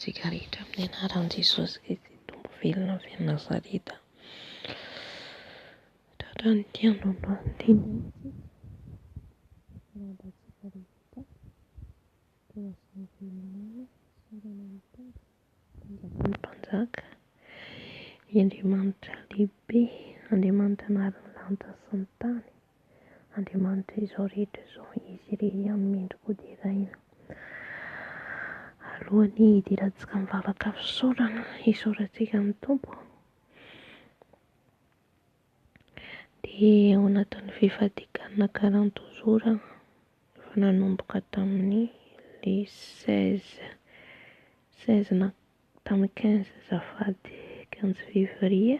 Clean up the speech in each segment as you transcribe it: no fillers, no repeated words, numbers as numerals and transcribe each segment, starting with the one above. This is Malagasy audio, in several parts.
antsika rehetra amin'ny anaran'i Jesosy Kristy Tompo velona avy any Nazareta. Tratran'ity andro androany ity indray isika. Miarahaba antsika rehetra. Tonga samy velona ihany. Isaorana ny Tompo, Mpanjakan'ny mpanjaka, ny Andriamanitra lehibe, Andriamanitra nahary ny lanitra sy ny tany. Andriamanitra izao rehetra izao, Izy irery ihany no mendrika ho deraina. Alohan'ny hidirantsika amin'ny vavaka fisaorana, hisaorantsika ny Tompo, dia ao anatin'ny fifadikanana quarante jours efa nanomboka tamin'ny le 16, 16 na tamin'ny 15 azafady, 15 février.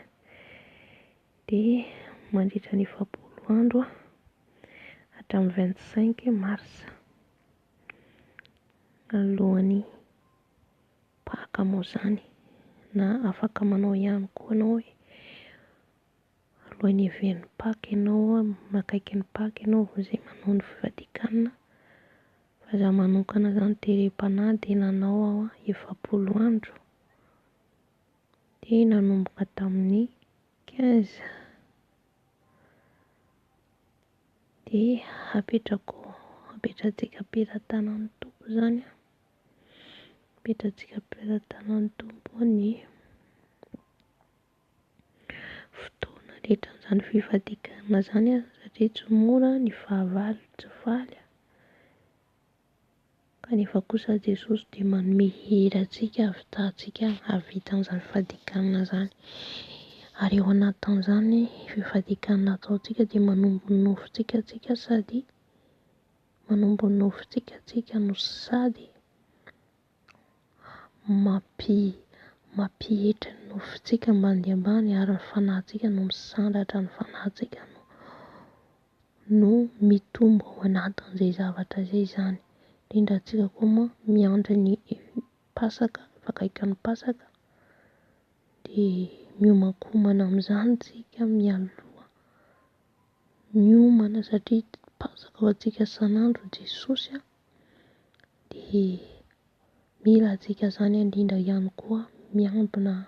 Dia mandritra ny 40 andro hatramin'ny 25 mars alohan'ny Paka moa izany, na afaka manao ihany koa ianao hoe alohan'ny hiavian'ny Paka ianao, akaikin'ny Paka ianao vao izay manao ny fifadian-kanina, fa izaho manokana izany terem-panahy dia nanao aho 40 andro. Dia nanomboka tamin'ny 15 dia apetrako, apetratsika am-pelatanan'ny Tompo izany an, apetratsika am-pelatanan'ny Tompo ny fotoana rehetra an'izany fifadian-kanina izany an, satria tsy mora ny fahavalo tsy faly an. Kanefa kosa Jesosy dia manome hery antsika hahavitantsika hahavita an'izany fifadian-kanina izany. Ary ao anatin'izany fifadian-kanina ataontsika dia manombo ny nofontsika tsika sady manombo ny nofontsika tsika no sady mampi mampietry ny nofontsika ambany dia ambany ary ny fanahintsika no misandratra, ny fanahintsika no no mitombo ao anatin'izay zavatra izay izany. Indrindra antsika koa moa miandry ny Pasaka, efa akaiky ny Pasaka, dia miomankomana amin'izany isika mialoha, miomana satria Pasaka ho antsika isan'andro Jesosy an, dia mila antsika izany indrindra ihany koa miambina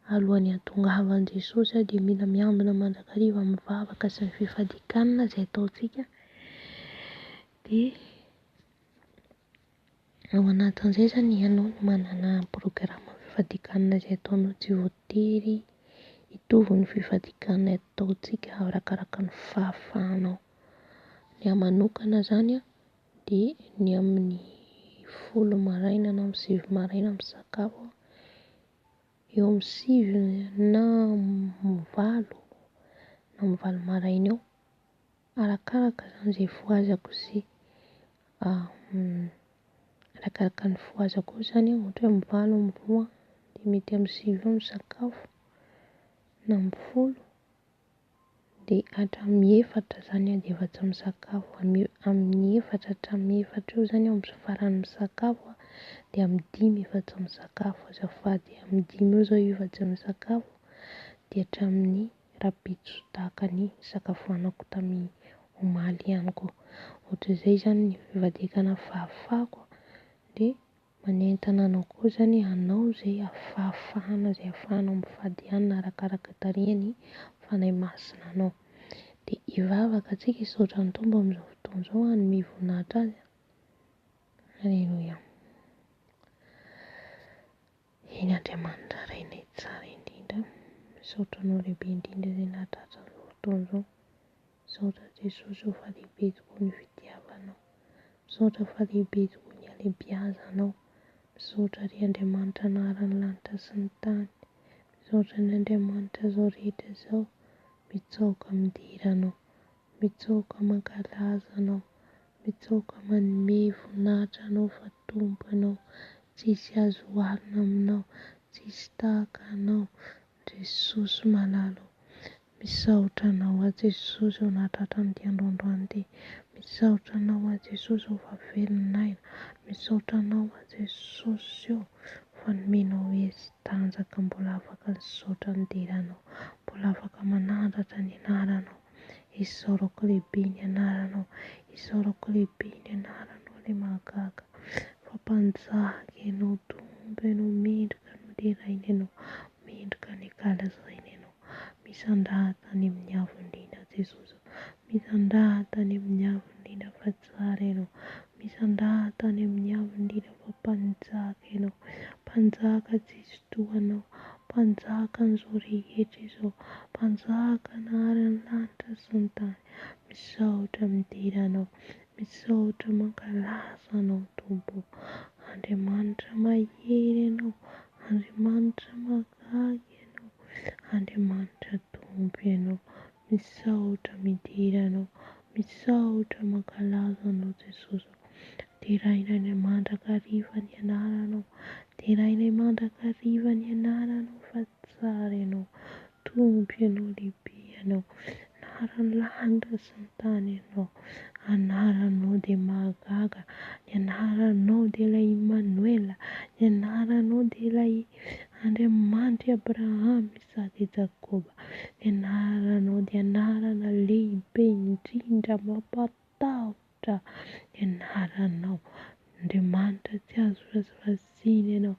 Alohan'ny hahatongavan'i Jesosy dia mila miambina mandrakariva amin'ny vavaka sy ny fifadian-kanina izay ataontsika. Dia ao anatin'izay izany ianao no manana programa fifadian-kanina izay ataonao, tsy voatery hitovy ny fifadian-kanina ataontsika arakaraka ny fahafahanao. Ny ahy manokana izany dia ny amin'ny 10 maraina na amin'ny 9 maraina misakafo aho. Eo amin'ny 9 na amin'ny 8 na amin'ny 8 maraina eo, arakaraka izany izay hifohazako sy arakaraka ny hifohazako eo izany an, ohatra hoe amin'ny 8 aho mifoha dia mety amin'ny 9 eo misakafo na amin'ny 10. Dia hatramin'ny efatra izany aho dia efa tsy misakafo, amin'ny efatra hatramin'ny efatra eo izany aho farany misakafo an, dia amin'ny dimy efa tsy misakafo azafady, amin'ny dimy eo izao efa tsy misakafo dia hatramin'ny rahampitso tahaka ny nisakafoanako tamin'ny omaly ihany koa. Ohatran'izay izany ny fivadiakana fahafahako dia Manentana anao koa izany hanao izay fahafahana izay ahafahanao mifady hanina arakaraka tarihan'ny Fanahy Masina anao. Dia hivavaka antsika hisaotra ny Tompo amin'izao fotoana izao hanome voninahitra Azy. Aleloia. Eny Andriamanitra Rainay tsara indrindra, misaotra Anao lehibe indrindra izay nahatratra an'izao fotoana izao. Misaotra Jesosy ô fa lehibe tokoa ny fitiavanao. Misaotra fa lehibe tokoa ny halebiazanao. Misaotra ry Andriamanitra nahary ny lanitra sy ny tany. Misaotra ny Andriamanitra izao rehetra izao. Mitsaoka midera Anao. Mitsaoka mankalaza Anao. Mitsaoka manome voninahitra Anao fa Tompo Ianao. Tsisy azo oharina aminao. Tsisy tahaka Anao. Jesosy malala ô. Misaotra Anao aho Jesosy ô nahatratra an'ity andro androany ity. Misaotra Anao aho Jesosy ô fa velon'aina. Misaotra Anao aho Jesosy ô fa nomenao hery sy tanjaka mbola afaka nisaotra nidera Anao. Mbola afaka manandratra ny anaranao. Isaorako lehibe ny anaranao. Isaorako lehibe ny anaranao le mahagaga. Fa mpanjaka Ianao Tompo. Tompo ianao, mendrika ny hoderaina ianao, mendrika ny hankalazaina ianao. Misandrata any amin'ny avo indrindra Jesosy ô, misandrata any amin'ny avo indrindra fa tsara ianao, misandrata any amin'ny avo indrindra fa mpanjaka ianao, mpanjaka tsisy toa anao, mpanjaka an'izao rehetra izao, mpanjaka nahary ny lanitra sy ny tany. Misaotra midera anao, misaotra mankalaza anao Tompo ô. Andriamanitra mahery ianao, Andriamanitra mahagaga ianao, Andriamanitra Tompo ianao. Misaotra midera anao, misaotra mankalaza anao Jesosy ô. Deraina mandrakariva ny anaranao, derainay mandrakariva ny anaranao fa tsara ianao. Tompo ianao, lehibe ianao, naharan'ny lanitra sy ny tany ianao. Anaranao dia mahagaga, ny anaranao dia ilay Imanoela, ny anaranao dia ilay Andriamanitr'i Abrahama, Isaka, i Jakoba. Ny anaranao dia anarana lehibe indrindra mampatahotra ny anaranao. Andriamanitra tsy azo vazivaziana ianao.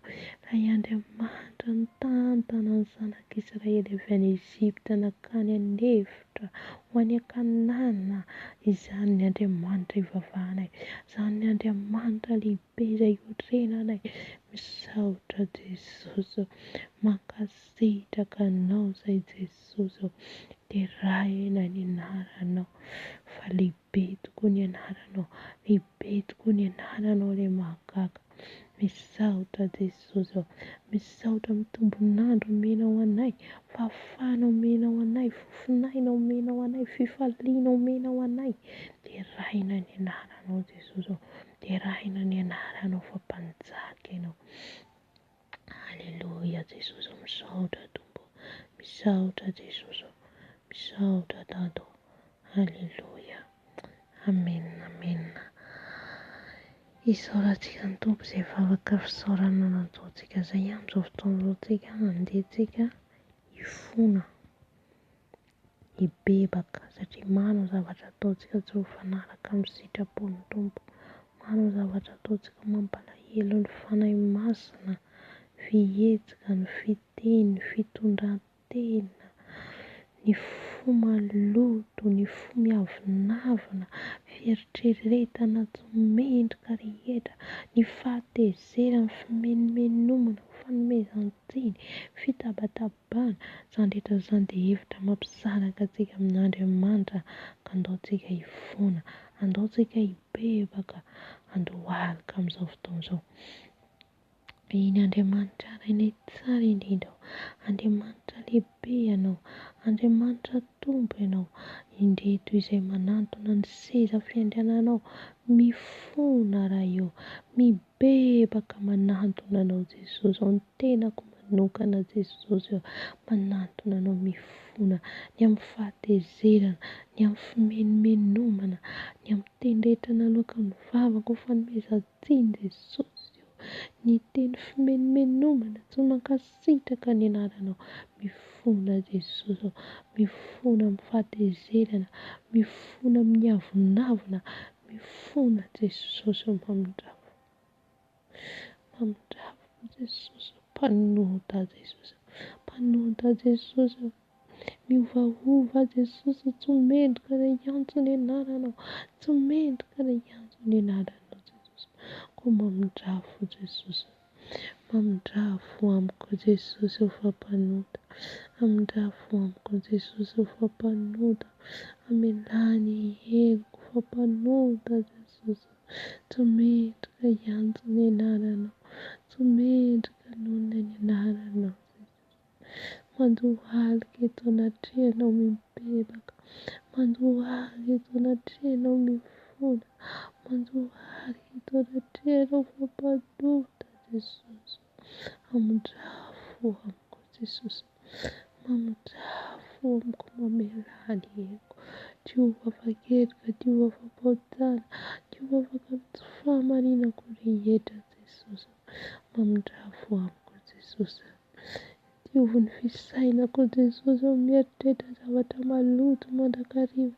Ilay Andriamanitra nitantana ny zanak'Israely avy any Egypta nankany an'efitra ho any Kanana. Izany ny Andriamanitra ivavahanay. Izany ny Andriamanitra lehibe izay iorenanay. Misaotra Jesosy ô. Mankasitraka Anao izay Jesosy ô. Deraina ny anaranao fa lehibe tokoa ny anaranao. Lehibe tokoa ny anaranao ilay mahagaga. Misaotra Jesosy ô. Misaotra amin'ny tombon'andro omenao anay, fahafahana omenao anay, fofon'aina omenao anay, fifaliana omenao anay. Deraina ny anaranao Jesosy ô. Deraina ny anaranao fa mpanjaka ianao. Aleloia Jesosy ô misaotra Tompo ô. Misaotra Jesosy ô. Misaotra Dada ô. Aleloia. Amen amen. Isaorantsika ny Tompo izay vavaka fisaorana nataontsika izay amin'izao fotoana izao tsika andeha tsika hifona hibebaka satria maro ny zavatra ataontsika tsy mifanaraka amin'ny sitrapon'ny Tompo, maro ny zavatra ataontsika mampalahelo ny Fanahy Masina, fihetsika, ny fiteny, ny fitondran-tena, ny fo maloto, ny fo miavonavona, fieritreretana tsy mendrika rehetra, ny fahatezerana, ny fimenomenomana, fanomezan-tsiny, fitabatabana. Bana, izany rehetra izany dia hevitra mampisaraka antsika amin'Andriamanitra, ka andao tsika hifona, andao tsika hibebaka, handohalika amin'izao fotoana izao. Eny Andriamanitra Rainay tsara indrindra ô, Andriamanitra lehibe Ianao, Andriamanitra Tompo Ianao, indreto izay manantona ny seza fiandriananao, mifona Ray ô, mibebaka manantona Anao Jesosy ô, ny tenako manokana Jesosy ô, manantona Anao mifona ny amin'ny fahatezerana, ny amin'ny fimenomenomana, ny amin'ny teny rehetra naloakan'ny vavako ho fanomezan-tsiny Jesosy ô, ny teny fimenomenomana tsy mankasitraka ny anaranao, mifona Jesosy ô, mifona amin'ny fahatezerana, mifona amin'ny avonavona, mifona Jesosy ô, mamindrafo. Mamindrafo Jesosy ô, mpanota Jesosy ô, mpanota Jesosy ô, miovaova Jesosy ô, tsy mendrika ny hiantso ny anaranao, tsy mendrika ny hiantso ny anaranao Jesosy ô, koa mamindrafo Jesosy ô, mamindrafo amiko Jesosy ô fa mpanota, amindrafo amiko Jesosy ô fa mpanota, amelà ny heloko fa mpanota Jesosy ô. Tsy mendrika hiantso ny anaranao, tsy mendrika hanonona ny anaranao Jesosy. Mandohalika eto anatrehanao mibebaka, mandohalika eto anatrehanao mifona, mandohalika eto anatrehanao fa mpanota Jesosy. Amindrafo amiko Jesosy. Mamindrafo amiko mamelà ny heloko. Tsy ho afa-keloka, tsy ho afa-pahotana, tsy ho afaka amin'ny tsy fahamarinako rehetra Jesosy. Mamindrafo amiko Jesosy. Diovy ny fisainako Jesosy ô, mieritreritra zavatra maloto mandrakariva.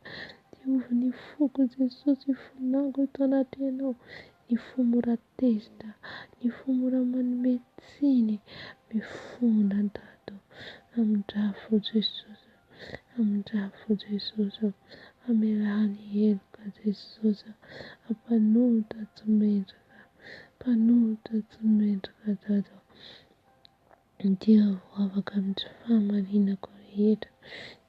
Diovy ny foko Jesosy, hifonako eto anatrehanao. ny fo mora tezitra, ny fo mora manome tsiny. Mifona Dada ô, amindrafo Jesosy ô, amindrafo Jesosy ô, amelà ny heloka Jesosy ô, mpanota tsy mendrika, mpanota tsy mendrika Dada ô. Dia ho afaka amin'ny tsy fahamarinako rehetra,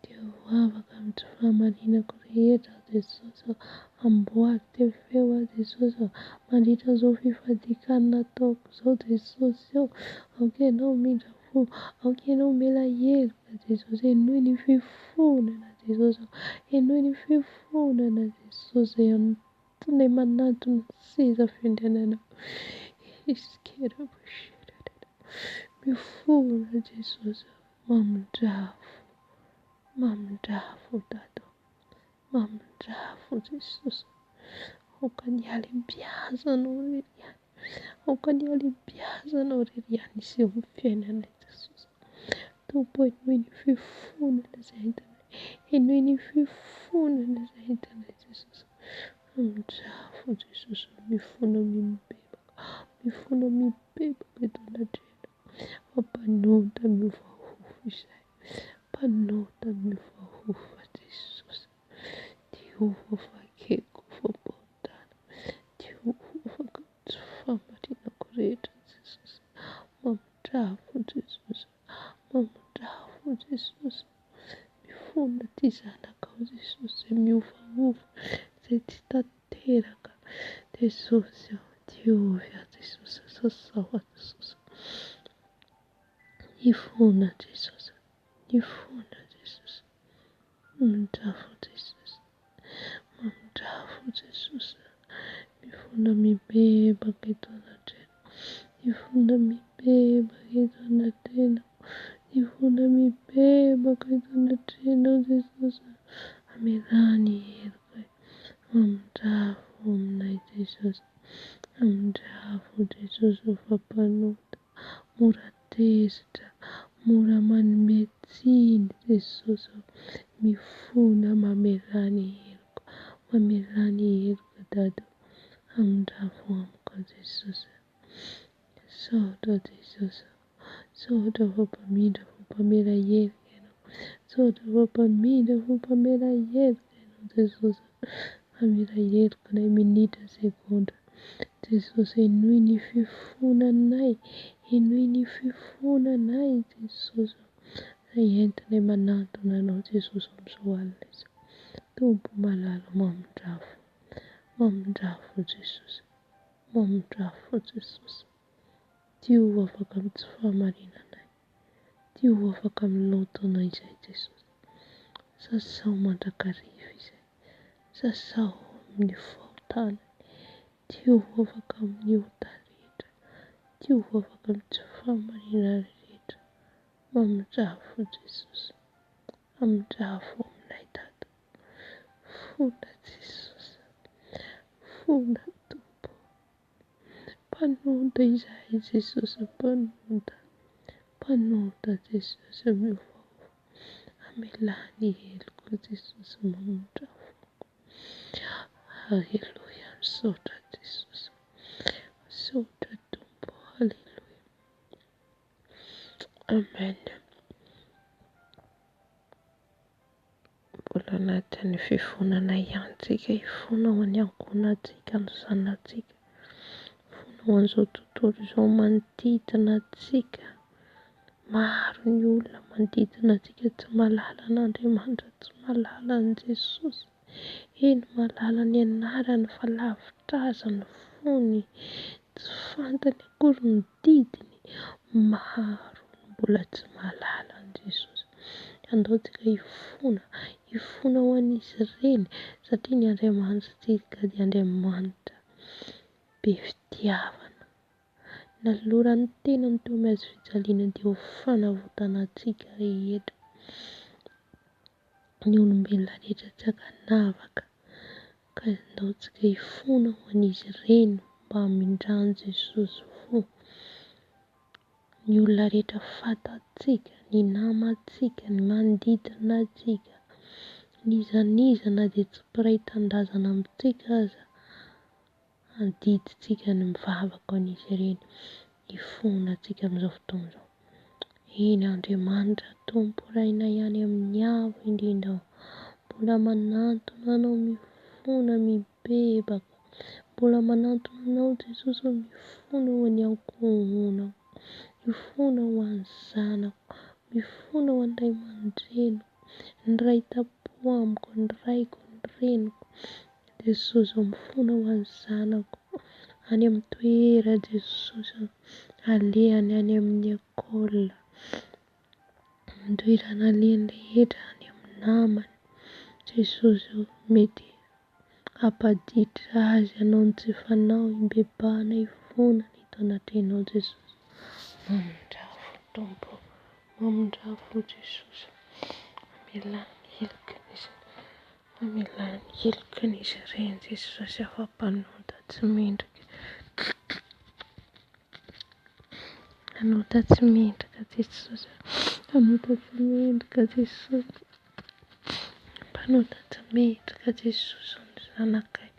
dia ho afaka amin'ny tsy fahamarinako rehetra aho Jesosy ô, amboary tefeo aho Jesosy ô, mandritra izao fifadian-kanina ataoko izao Jesosy ô, aoka Ianao hamindra fo, aoka Ianao hamela heloka Jesosy, henoy ny fifonana Jesosy ô, henoy ny fifonana Jesosy, antonay manantona ny seza fiandriananao. Mifona Jesosy ô, mamindrafo, mamindrafo Dada ô, mamindrafo Jesosy ô, aoka ny halebiazanao irery ihany, aoka ny halebiazanao irery ihany hiseho amin'ny fiainanay Jesosy ô. Tompo ô, henoy ny fifonana izay entinay, henoy ny fifonana izay entinay Jesosy ô. Amindrafo Jesosy ô, mifona mibebaka, mifona mibebaka eto anatrehanao. Fa mpanota miovaova izahay, mpanota miovaova Jesosy. Diovy afakeko fampahotana, diovy afaka amin'ny tsy fahamarinako rehetra Jesosy. Mamindrafo Jesosy, mamindrafo Jesosy. Mifona ity zanakao Jesosy izay miovaova, izay tsy tanteraka. Jesosy ô, diovy aho Jesosy, sasao aho Jesosy. Mifona Jesosy, mifona Jesosy. Mamindrafo Jesosy, mamindrafo Jesosy. Mifona mibebaka eto anatrehanao, mifona mibebaka eto anatrehanao. Mifona mibebaka eto anatrehanao Jesosy a. Amelà ny helokay. Mamindrafo aminay Jesosy. Amindrafo Jesosy ô fa mpanota. Mora tezitra, mora manome tsiny Jesosy ô. Mifona mamelà ny heloka, mamelà ny heloka Dada ô. Amindrafo amiko Jesosy a. Misaotra Jesosy ô. Misaotra fa mpamindra fo mpamela heloka Ianao. Misaotra fa mpamindra fo mpamela heloka Ianao Jesosy ô. Mamela heloka anay minitra segondra. Jesosy henoy ny fifonanay, henoy ny fifonanay Jesosy ô. Izay entinay manantona Anao Jesosy amin'izao alina izao. Tompo malala mamindrafo, mamindrafo Jesosy, mamindrafo Jesosy. Diovy afaka amin'ny tsy fahamarinanay. Diovy afaka amin'ny lotonay izay Jesosy. Sasao mandrakariva izay. Sasao amin'ny fahotanay. Diovy afaka amin'ny ota rehetra. Diovy afaka amin'ny tsy fahamarinana rehetra. Mamindrafo Jesosy. Amindrafo aminay Dada. Fona Jesosy. Fona Tompo. Mpanota izahay Jesosy mpanota, mpanota Jesosy miovaova, amelà ny heloko Jesosy mamindra foko. Aleloia, misaotra Jesosy, misaotra Tompo, aleloia. Amen. Mbola anatin'ny fifonana ihany tsika, hifona ho an'ny ankohonantsika, ny zanatsika, hifona ho an'izao tontolo izao manodidina antsika. Maro ny olona manodidina antsika tsy mahalala an'Andriamanitra, tsy mahalala an'i Jesosy. Eny, mahalala ny anarany fa lavitra azy ny fony, tsy fantany akory ny didiny. Maro no mbola tsy mahalala an'i Jesosy. Andao tsika hifona, hifona ho an'izy ireny satria ny Andriamanitritsika dia Andriamanitra be fitiavana. Nanolorany tenany teo amin'ny hazo fijaliana dia ho fanavotana antsika rehetra. Ny olombelona rehetra tsy ankanavaka ka andao tsika hifona ho an'izy ireny mba hamindran'i Jesosy fo. Ny olona rehetra fantatsika, ny namantsika, ny manodidina antsika, n'iza n'iza na dia tsy mpiray tanindrazana amintsika aza. Adidintsika ny mivavaka ho an'izy ireny, hifona antsika amin'izao fotoana izao. Eny Andriamanitra Tompo Rainay any amin'ny avo indrindra ô, mbola manantona Anao mifona mibebaka, mbola manantona Anao Jesosy ô mifona ho an'ny ankohonako, mifona ho an'ny zanako, mifona ho an'ny ray aman-dreniko, ny ray tampo amiko, ny raiko, ny reniko. Jesosy ô mifona ho an'ny zanako any amin'ny toera Jesosy ô, alehany any amin'ny école, ny toerana alehany rehetra any amin'ny namany, Jesosy ô, mety hampaditra azy hanao ny tsy fanao, hibebahana hifona ny eto anatrehanao Jesosy. Mamindrà fo Tompo, mamindrà fo Jesosy, mamelà ny heloky ny Mamelà ny helokin'izy ireny Jesosy aho fa mpanota tsy mendrika. Mpanota tsy mendrika Jesosy. Mpanota tsy mendrika Jesosy. Mpanota tsy mendrika Jesosy ny zanakay.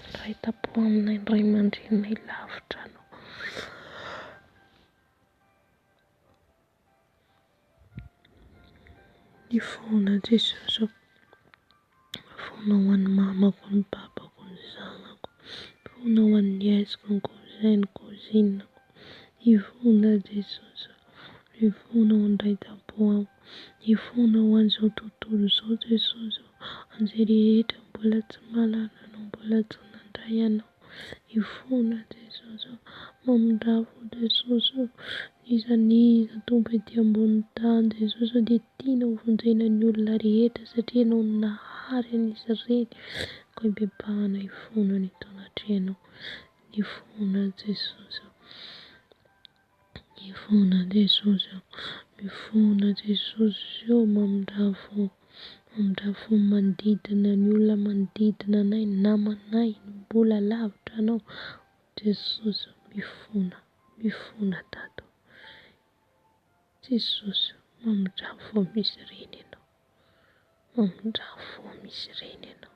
Ny ray tampo aminay, ny ray aman-dreninay lavitra anao. Nifona Jesosy ô. Mifona ho an'ny mamako, ny babako, ny zanako. Mifona ho an'ny nièce-ko, ny cousin, ny cousine-ko. Hifona Jesosy ô. Hifona ho an'ny ray tampo amiko. Hifona ho an'izao tontolo izao Jesosy ô. An'izay rehetra mbola tsy mahalala Anao, mbola tsy nandray Anao. Hifona Jesosy ô. Mamindrà fo Jesosy ô. N'iza n'iza Tompo ety ambonin'ny tany Jesosy ô dia tianao ho vonjena ny olona rehetra satria Ianao no nahary an'izy ireny koa hibebahana hifona ny eto anatrehanao Hifona Jesosy ô Hifona Jesosy ô Mifona Jesosy ô Mamindrà fo Mamindrà fo ny manodidina ny olona manodidina anay ny namanay ny mbola lavitra anao Jesosy ô mifona Mifona Dada ô. Jesosy ô, mamindrà fo amin'izy ireny Ianao. Mamindrà fo amin'izy ireny Ianao.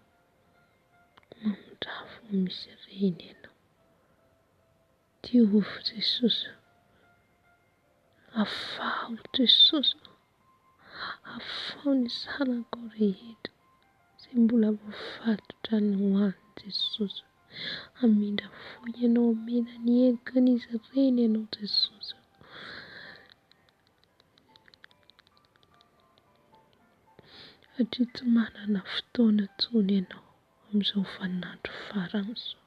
Mamindrà fo amin'izy ireny Ianao. Diovy Jesosy ô. Afaho Jesosy ô. Afaho ny zanakao rehetra izay mbola voafatotra any ho any Jesosy ô. Hamindra fo Ianao hamela ny helokan'izy ireny Ianao Jesosy ô. Satria tsy manana fotoana intsony Ianao amin'izao vaninandro farany izao.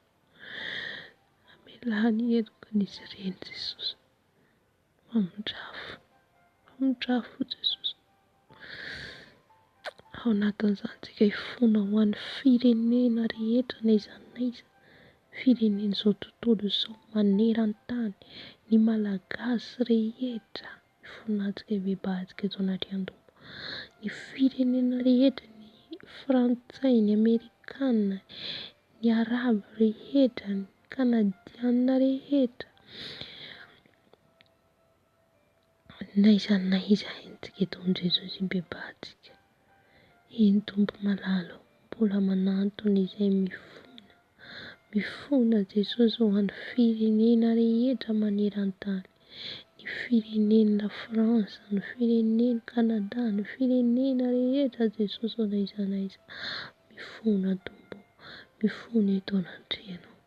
Hamelà ny helokan'izy ireny Jesosy. Mamindrafo, mamindrafo Jesosy. Ao anatin'izany tsika hifona ho an'ny firenena rehetra n'aiza n'aiza, firenen'izao tontolo izao maneran-tany, ny Malagasy rehetra hifonantsika hibebahantsika eto anatrehan'ny Tompo, ny firenena rehetra, ny frantsay, ny amerikana, ny arabo rehetra, ny kanadiana rehetra, N'aiza n'aiza haintsika eto amin'i Jesosy hibebahantsika. Eny Tompo malala ô, mbola manantona izay mifona, mifona Jesosy ho an'ny firenena rehetra maneran-tany, ny firenen'i la France, ny firenen'i Canada, ny firenena rehetra Jesosy ô n'aiza n'aiza. Mifona Tompo ô, mifona eto anatrehanao,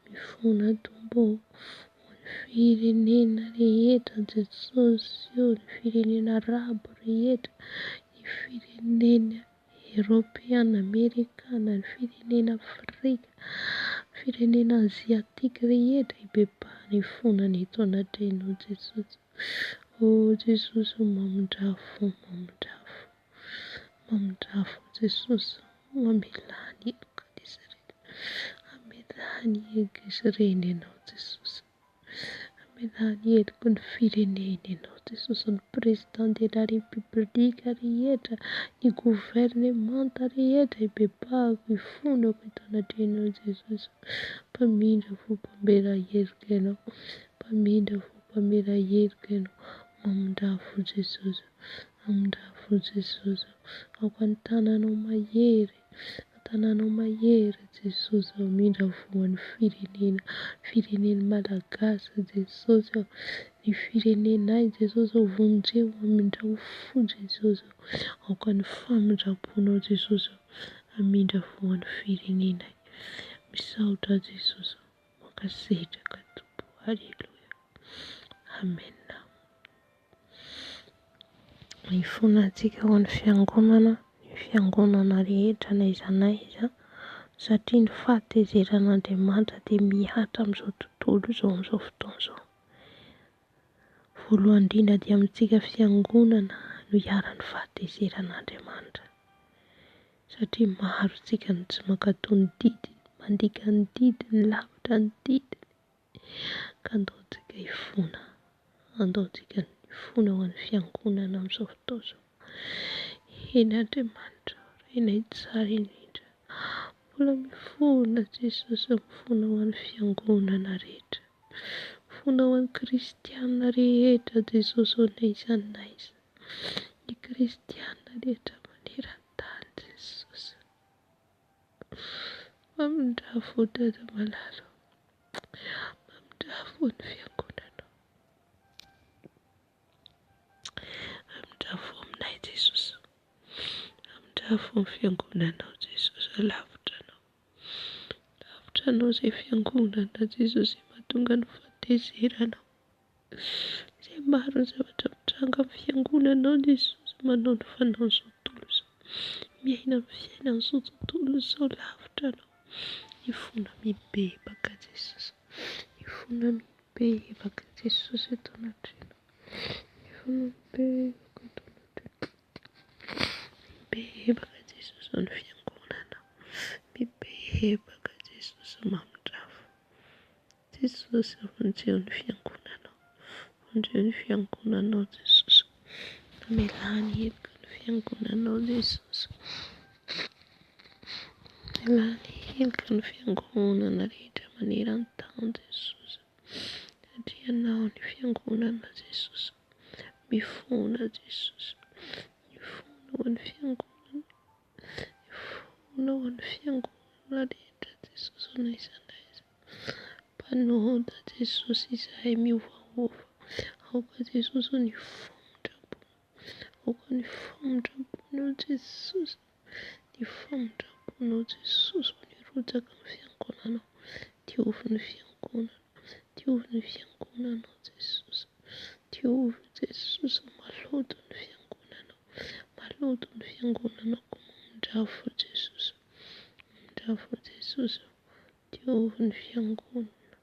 mifona Tompo ô. Ho ny firenena rehetra Jesosy ô, ny firenena arabo rehetra, ny firenena eropeana, amerikana, ny firenena afrika, firenena aziatika rehetra hibebahana hifonana eto anatrehanao Jesosy. Ô Jesosy ô mamindrà fo, mamindrà fo, mamindrà fo Jesosy ô, mamelà ny helokan'izy ireny, mamelà ny helok'izy ireny Ianao Jesosy, mamelà ny heloky ny firenena Ianao Jesosy, ny président de la république rehetra, ny gouvernemanta rehetra hibebahako, hifonako eto anatrehanao Jesosy, mpamindra fo, mpamela heloka Ianao, mpamindra fo, mpamela heloka Ianao, mamindrà fo Jesosy. Mamindrà fo Jesosy ô. Aoka ny tananao mahery. Tananao mahery Jesosy ô, hamindra fo an'ny firenena, firenena malagasy Jesosy ô, ny firenenay Jesosy ô, vonjeo, hamindrao fo Jesosy ô, aoka ny famindram-ponao Jesosy ô, hamindra fo an'ny firenenay. Misaotra Jesosy ô, mankasitraka Tompo, Aleloia, Amen. Hifonantsika ho an'ny fiangonana, ny fiangonana rehetra na aiza na aiza, satria ny fahatezeran'Andriamanitra dia mihatra amin'izao tontolo izao amin'izao fotoana izao. Voalohany indrindra dia amintsika fiangonana no iharan'ny fahatezeran'Andriamanitra. Satria maro tsika no tsy mankatò ny didiny, mandika ny didiny, lavitra ny didiny. Ka andao tsika hifona, andao tsika hifona ho an'ny fiangonana amin'izao fotoana izao. Eny Andriamanitra ô, Rainay tsara indrindra, mbola mifona Jesosy, mifona ho an'ny fiangonana rehetra, mifona ho an'ny kristiana rehetra Jesosy ô, n'aiza n'aiza, ny kristiana rehetra maneran-tany Jesosy. Mamindrà fo Dada malala ô. Mamindrà fo ny fiangonanao. Mamindrà fo aminay Jesosy. Mamindrà fo ny fiangonanao Jesosy. Lavitra anao. Lavitra anao izay fiangonana Jesosy mahatonga ny fahatezeranao. Izay maro ny zavatra mitranga amin'ny fiangonanao Jesosy manao ny fanaon'izao tontolo izao. Miaina ny fiainan'izao tontolo izao lavitra anao. Hifona mibebaka Jesosy. Hifona mibebaka Jesosy eto anatrehanao. Hifona mibebaka eto anatrehanao. Mibebaka Jesosy ny fiangonana. Mibebaka Jesosy mamindrafo. Jesosy vonjeo ny fiangonanao. Vonjeo ny fiangonanao Jesosy. Mamelà ny heloka ny fiangonanao Jesosy. Mamelà ny heloka ny fiangonana rehetra maneran-tany Jesosy. Satria Ianao ny fiangonana Jesosy. Mifona Jesosy. Mifona ho an'ny fiangonana. Mifona ho an'ny fiangonana rehetra Jesosy na aiza na aiza. Mpanota Jesosy izahay miovaova. Aoka Jesosy ny famindram-ponao. Aoka ny famindram-ponao Jesosy. Ny famindram-ponao Jesosy ho nirotsaka amin'ny fiangonanao. Diovy ny fiangonana. Diovy ny fiangonanao Jesosy. Diovy Jesosy maloto ny fiangonanao. Maloto ny fiangonanao koa mamindrà fo Jesosy. Mamindrà fo Jesosy. Diovy ny fiangonana.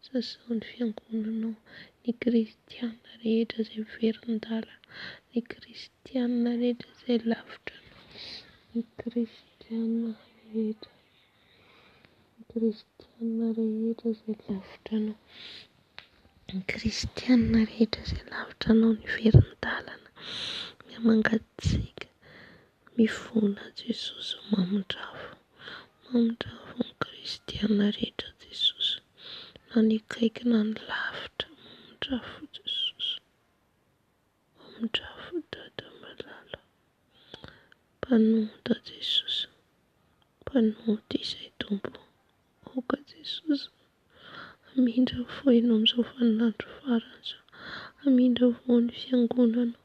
Sasao ny fiangonanao. Ny kristiana rehetra izay miverin-dàlana. Ny kristiana rehetra izay lavitra anao. Ny kristiana rehetra. Ny kristiana rehetra izay lavitra anao. Ny kristiana rehetra izay lavitra anao niverin-dalana, mihamangatsiaka, mifona Jesosy mamindrafo, mamindrafo ny kristiana rehetra Jesosy, na ny akaiky na ny lavitra, mamindrafo Jesosy, mamindrafo Dada malala, mpanota Jesosy, mpanota izay Tompo, aoka Jesosy Hamindra fo Ianao amin'izao vaninandro farany izao. Hamindra fo ny Fiangonanao.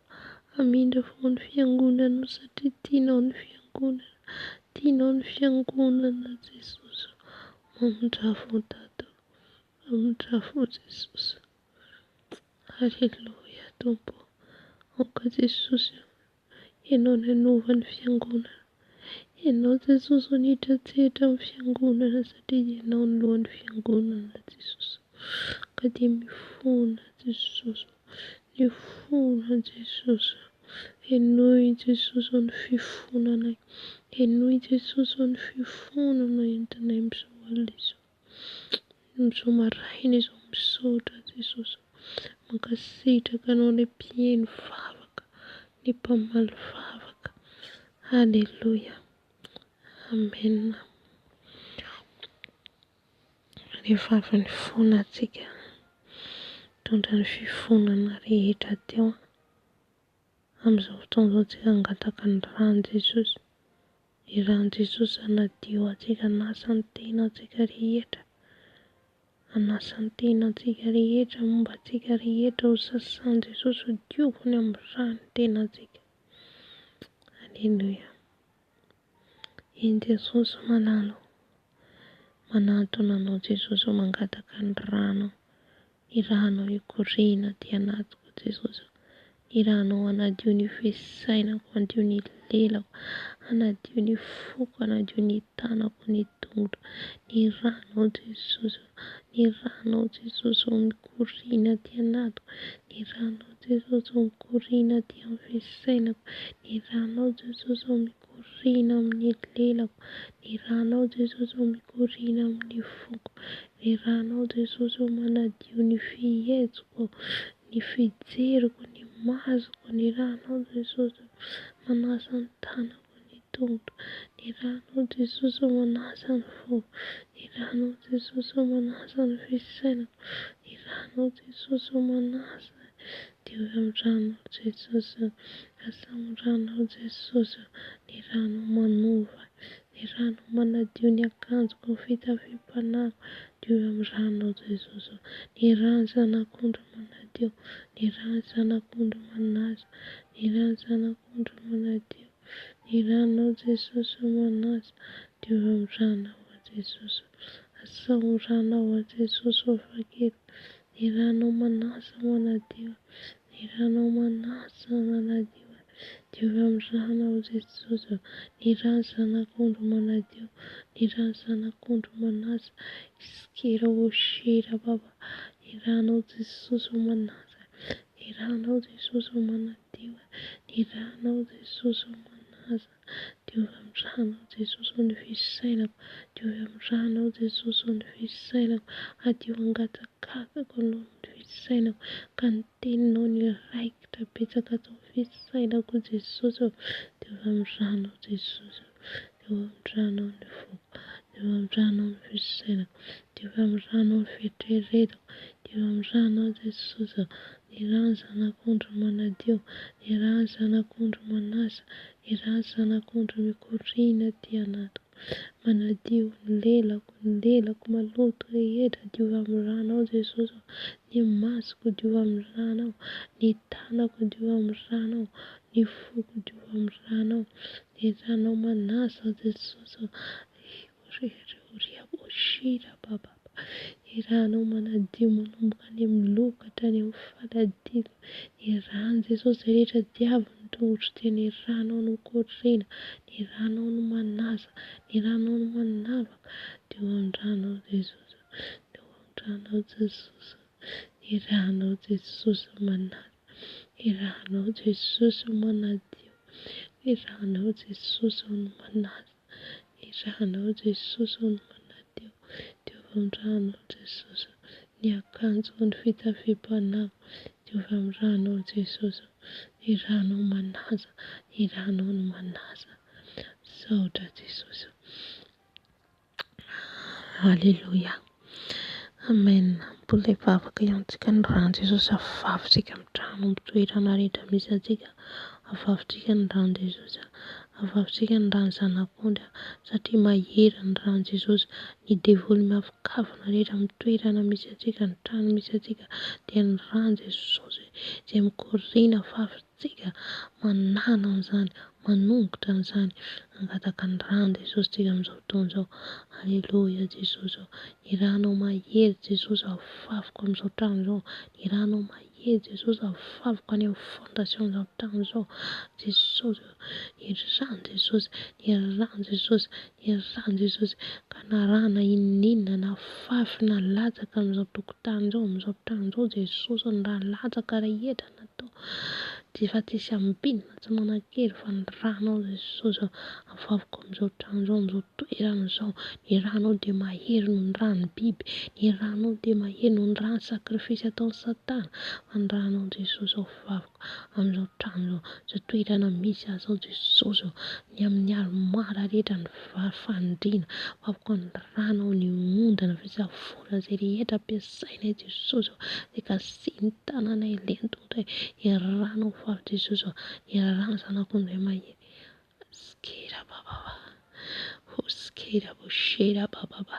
Hamindra fo ny Fiangonanao satria tianao ny Fiangonana. Tianao ny Fiangonana Jesosy ô. Mamindra fo Dada ô. Mamindra fo Jesosy. Aleloia Tompo ô. Aoka Jesosy ô. Ianao nanova ny fiangonana. Ianao Jesosy no nitratsehatra ny fiangonana satria Ianao no lohan'ny fiangonana Jesosy. Ka dia mifona Jesosy. Mifona Jesosy. Henoy Jesosy ny fifonanay. Henoy Jesosy ny fifonana entinay amin'izao alina izao. Amin'izao maraina izao misaotra Jesosy ô. Mankasitraka Anao ilay mpihaino vavaka, ny mpamaly vavaka. Aleloia. Amen. Rehefa avy nifona antsika, nitondra ny fifonana rehetra teo, amin'izao fotoana izao tsika hangataka ny ran'i Jesosy. Ny ran'i Jesosy hanadio antsika, hanasa ny tenantsika rehetra. Hanasa ny tenantsika rehetra, momba antsika rehetra ho sasan'i Jesosy, ho dioviny amin'ny rany tenantsika. Aleloia. Eny Jesosy malala ô. Manantona anao Jesosy ô mangataka ny ranao. Ny ranao hikoriana aty anatiko Jesosy ô. Ny ranao hanadio ny fisainako, hanadio ny lelako, hanadio ny foko, hanadio ny tanako, ny tongotro. Ny ranao Jesosy ô. Ny ranao Jesosy ô mikoriana aty anatiko. Ny ranao Jesosy ô mikoriana aty amin'ny fisainako. Ny ranao Jesosy ô mikoriana amin'ny lelako. Ny ranao Jesosy ô mikoriana amin'ny foko. Ny ranao Jesosy ô manadio ny fihetsiko, ny fijeriko, ny masoko. Ny ranao Jesosy ô manasa ny tanako, ny tongotro. Ny ranao Jesosy ô manasa ny foko. Ny ranao Jesosy ô manasa ny fisainako. Ny ranao Jesosy ô manasa. Diovy amin'ny ranao Jesosy ô. Asao amin'ny ranao Jesosy ô. Ny ranao manova. Ny ranao manadio ny akanjoko, ny fitafiam-panahiko. Diovy amin'ny ranao Jesosy ô. Ny ran'ny Zanak'ondry manadio. Ny ran'ny Zanak'ondry manasa. Ny ran'ny Zanak'ondry manadio. Ny ranao Jesosy ô manasa. Diovy amin'ny ranao aho Jesosy ô. Asao amin'ny ranao aho Jesosy ô fakiko. Ny ranao manasa manadio. Ny ranao manasa manadio. Diovy amin'ny ranao Jesosy ô. Ny ran'ny Zanak'ondry manadio. Ny ran'ny Zanak'ondry manasa. Iskira ô shira baba. Ny ranao Jesosy ô manasa. Ny ranao Jesosy ô manadio. Ny ranao Jesosy ô manasa. Diovy amin'ny ranao Jesosy ô ny fisainako. Diovy amin'ny ranao Jesosy ô ny fisainako. Hadio hangatsakatsako aloha ny fisainako. Ka ny teninao niraikitra betsaka ato amin'ny fisainako Jesosy ô. Diovy amin'ny ranao Jesosy ô. Diovy amin'ny ranao ny foko. Diovy amin'ny ranao ny fisainako. Diovy amin'ny ranao ny fieritreretako. Diovy amin'ny ranao Jesosy ô. Ny ran'ny Zanak'ondry manadio. Ny ran'ny Zanak'ondry manasa. Ny ran'ny Zanak'ondry mikoriana aty anatiko. Manadio ny lelako, ny lelako maloto rehetra diovy amin'ny ranao Jesosy ô. Ny masoko diovy amin'ny ranao. Ny tanako diovy amin'ny ranao. Ny foko diovy amin'ny ranao. Ny ranao manasa Jesosy ô. Ny ranao manadio manomboka any amin'ny loha ka hatrany amin'ny faladiako. Ny ran'i Jesosy rehetra diavin'ny tongotro dia ny ranao no mikoriana, ny ranao no manasa, ny ranao no manavaka. Teo amin'ny ranao Jesosy ô, teo amin'ny ranao Jesosy ô, ny ranao Jesosy manasa, ny ranao Jesosy manadio, ny ranao Jesosy no manasa. Ny ranao Jesosy no manadio. Diovy amin'ny ranao Jesosy ny akanjo ny fitafiam-panahy. Diovy amin'ny ranao Jesosy ny ranao manasa, ny ranao no manasa. Misaotra Jesosy. Aleloia. Amen. Mbola hivavaka ihany tsika ny ran'i Jesosy afafintsika amin'ny trano amin'ny toerana rehetra misy antsika. Afafintsika ny ran'i Jesosy. Afafintsika ny ran'ny Zanak'ondry satria mahery ny ran'i Jesosy. Ny devoly miavokavona rehetra amin'ny toerana misy antsika, ny trano misy antsika dia ny ran'i Jesosy izay mikoriana afafintsika manala an'izany, manongotra an'izany. Mangataka ny ran'i Jesosy tsika amin'izao fotoana izao. Aleloia Jesosy ô. Ny ranao mahery Jesosy afafiko amin'izao trano izao. Ny ranao mahery Jesosy afafiko any amin'ny fondation izao trano izao. Jesosy ô. Ny ran'i Jesosy, ny ran'i Jesosy, ny ran'i Jesosy. Ka na rà na inon'inona na afafy na latsaka amin'izao tokotany izao, amin'izao trano izao Jesosy ô, ny rà latsaka rehetra natao dia efa tsisy ambinina tsy manan-kery fa ny rànao Jesosy ô, afafiko amin'izao trano izao, amin'izao toerana izao, ny rànao dia mahery noho ny ràn'ny biby, ny rànao dia mahery noho ny ràn'ny sacrifice ataon'i satana, fa ny rànao Jesosy ô, afafiko amin'izao trano izao, izao toerana misy ahy izao Jesosy ô, ny amin'ny armoire rehetra, ny fandriana, afafiko ny rànao, ny ondana, fisafoana izay rehetra ampiasainay Jesosy ô, izay kasihin'ny tananay lentondray, ny rànao ho avy Jesosy ô, ny ràn'ny Zanak'ondry mahery, Skirabababa. Hoskerabosherabababa.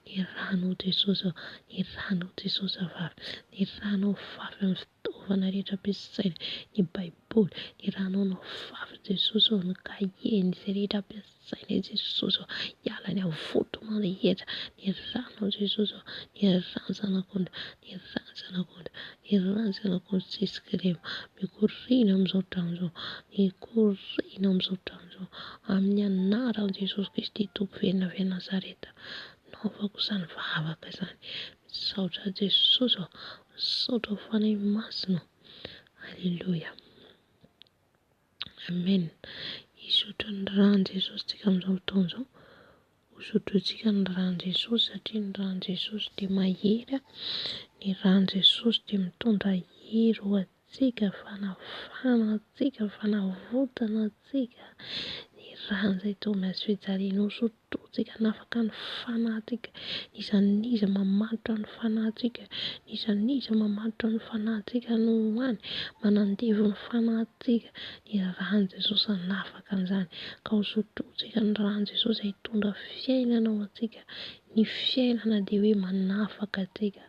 Ny ranao Jesosy ô, ny ranao Jesosy vavy, ny ranao vavy amin'ny fitaovana rehetra ampiasaina, ny baiboly, ny ranao no vavy Jesosy ô, ny kahie, ny izay rehetra ampiasaina Jesosy ô, hiala ny avoto rehetra, ny ranao Jesosy ô, ny ran'ny zanak'ondry, ny ran'ny zanak'ondry, ny ran'ny zanak'ondry tsisy kilema, mikoriana amin'izao trano izao, mikoriana amin'izao trano izao, amin'ny anaran'i Jesosy Kristy Tompo velona avy any Nazareta, naovako izany vavaka izany, misaotra Jesosy ô, misaotra Fanahy Masina ô, Aleloia. Amen. Hizotra ny ran'i Jesosy tsika amin'izao fotoana izao. Hosotrointsika ny ran'i Jesosy satria ny ran'i Jesosy dia mahery, ny ran'i Jesosy dia mitondra hery ho antsika, fanafahana antsika, fanavotana antsika. Ny rany izay teo amin'ny hazo fijaliana hosotrointsika hanafaka ny fanahintsika. N'iza n'iza mamatotra ny fanahintsika, n'iza n'iza mamatotra ny fanahintsika no ho any, manandevo ny fanahintsika. Ny ran'i Jesosy hanafaka an'izany. Ka hosotrointsika ny ran'i Jesosy hitondra fiainana ho antsika. Ny fiainana dia hoe manafaka antsika.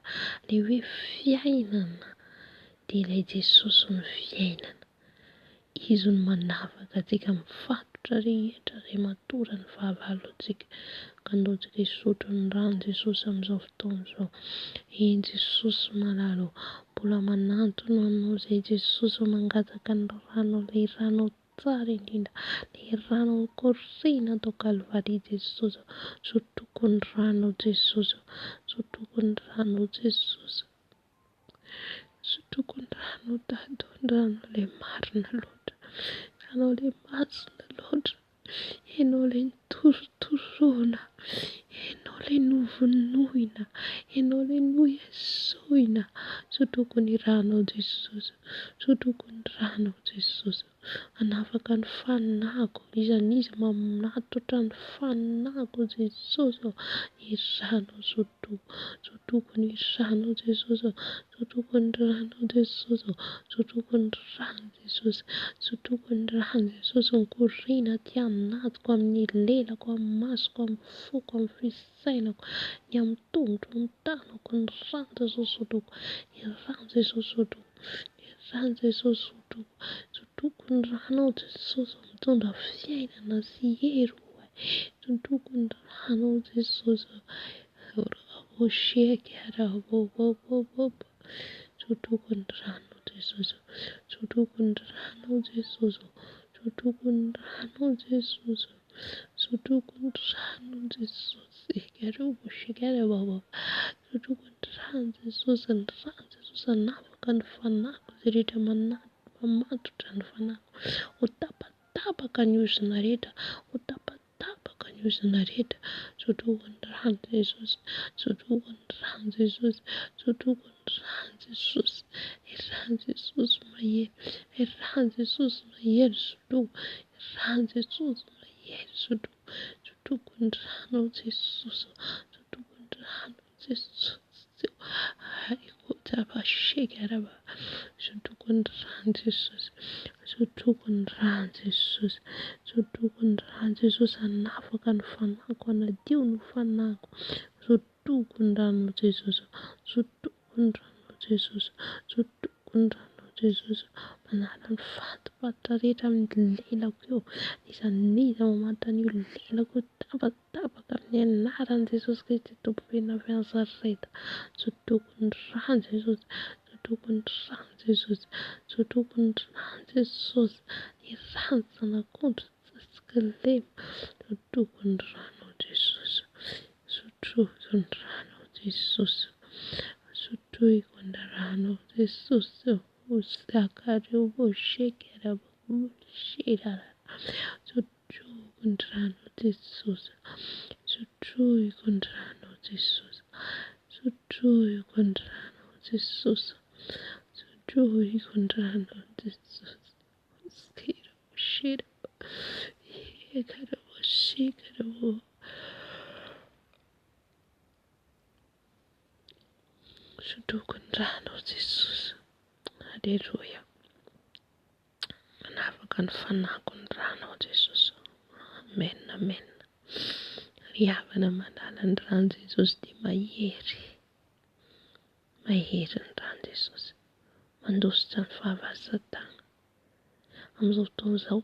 Ilay hoe fiainana dia ilay Jesosy no fiainana. Izy no manafaka antsika amin'ny fatotra rehetra izay matoran'ny ny fahavalontsika. Ka ndao tsika hisotro ny ran'i Jesosy amin'izao fotoana izao. Eny Jesosy malala ô, mbola manantona anao izay Jesosy ô, mangataka ny ranao, ilay ranao tsara indrindra, ilay ranao nikoriana tao Kalvary Jesosy ô. Sotroko ny ranao Jesosy ô, sotroko ny ranao Jesosy ô. Sotroiko ny rano dada ô, ny rano ilay marina loatra, rano ilay masina loatra, ianao ilay nitorotoroana, ianao ilay novonoina, ianao ilay noesoina. Sotroiko ny ranao Jesosy, sotroiko ny ranao Jesosy. Hanafaka ny fanahiko, n'iza n'iza mamatotra ny fanahiko Jesosy ô, ny ranao sotroiko, sotroiko ny ranao Jesosy ô, sotroiko ny ranao Jesosy ô, sotroiko ny ran'i Jesosy, sotroiko ny ran'i Jesosy mikoriana aty anatiko, amin'ny lelako, amin'ny masoko, amin'ny foko, amin'ny fisainako, ny amin'ny tongotro, amin'ny tanako, ny ran'i Jesosy sotroiko, ny ran'i Jesosy sotroiko. Ny ran'i Jesosy sotroiko, sotroiko ny ranao Jesosy ô, mitondra fiainana sy hery ho ahy, sotroiko ny ranao Jesosy ô, sotroiko ny ranao Jesosy ô, sotroiko ny ranao Jesosy ô, sotroiko ny ranao Jesosy ô. Sotroiko ny ranon'i Jesosy. Sotroiko ny ran'i Jesosy, ny ran'i Jesosy hanafaka ny fanahiko, izay rehetra mamatotra ny fanahiko. Ho tapatapaka ny ozona rehetra, ho tapatapaka ny ozona rehetra. Sotroiko ny ran'i Jesosy, sotroiko ny ran'i Jesosy, sotroiko ny ran'i Jesosy. Ny ran'i Jesosy mahery, ny ran'i Jesosy mahery, sotroiko. Rano Jesosy mahery sotroko sotroko ny rano Jesosy sotroko ny rano Jesosy araba sotroko ny rano Jesosy sotroko ny rano Jesosy sotroko ny rano Jesosy hanafaka ny fanahiko hanadio ny fanahiko sotroko ny rano Jesosy sotroko ny ranao Jesosy Sotroiko ny ranao Jesosy Manala ny fatipatitra rehetra amin'ny lelako eo N'iza n'iza mamantatra an'io lelako io tapatapaka amin'ny anaran'i Jesosy Kristy Tompo velona avy any Nazareta Sotroiko ny ran'i Jesosy Sotroiko ny ran'i Jesosy Sotroiko ny ran'i Jesosy Ny ran'ny Zanak'ondry tsy kilema Sotroiko ny ranao Jesosy Sotroiko ny ranao Jesosy Sotroiko ny ranao Jesosy Sotroiko ny ranao Jesosy Sotroiko ny ranao Jesosy Sotroiko ny ranao Jesosy Sotroiko ny ranao Jesosy Sotroiko ny ranao Jesosy. Aleloia. Manafaka ny fanahiko ny ranao Jesosy. Amen, amen. Ry havana malala, ny ran'i Jesosy dia mahery. Mahery ny ran'i Jesosy. Mandositra ny fahavalo Satana. Amin'izao fotoana izao,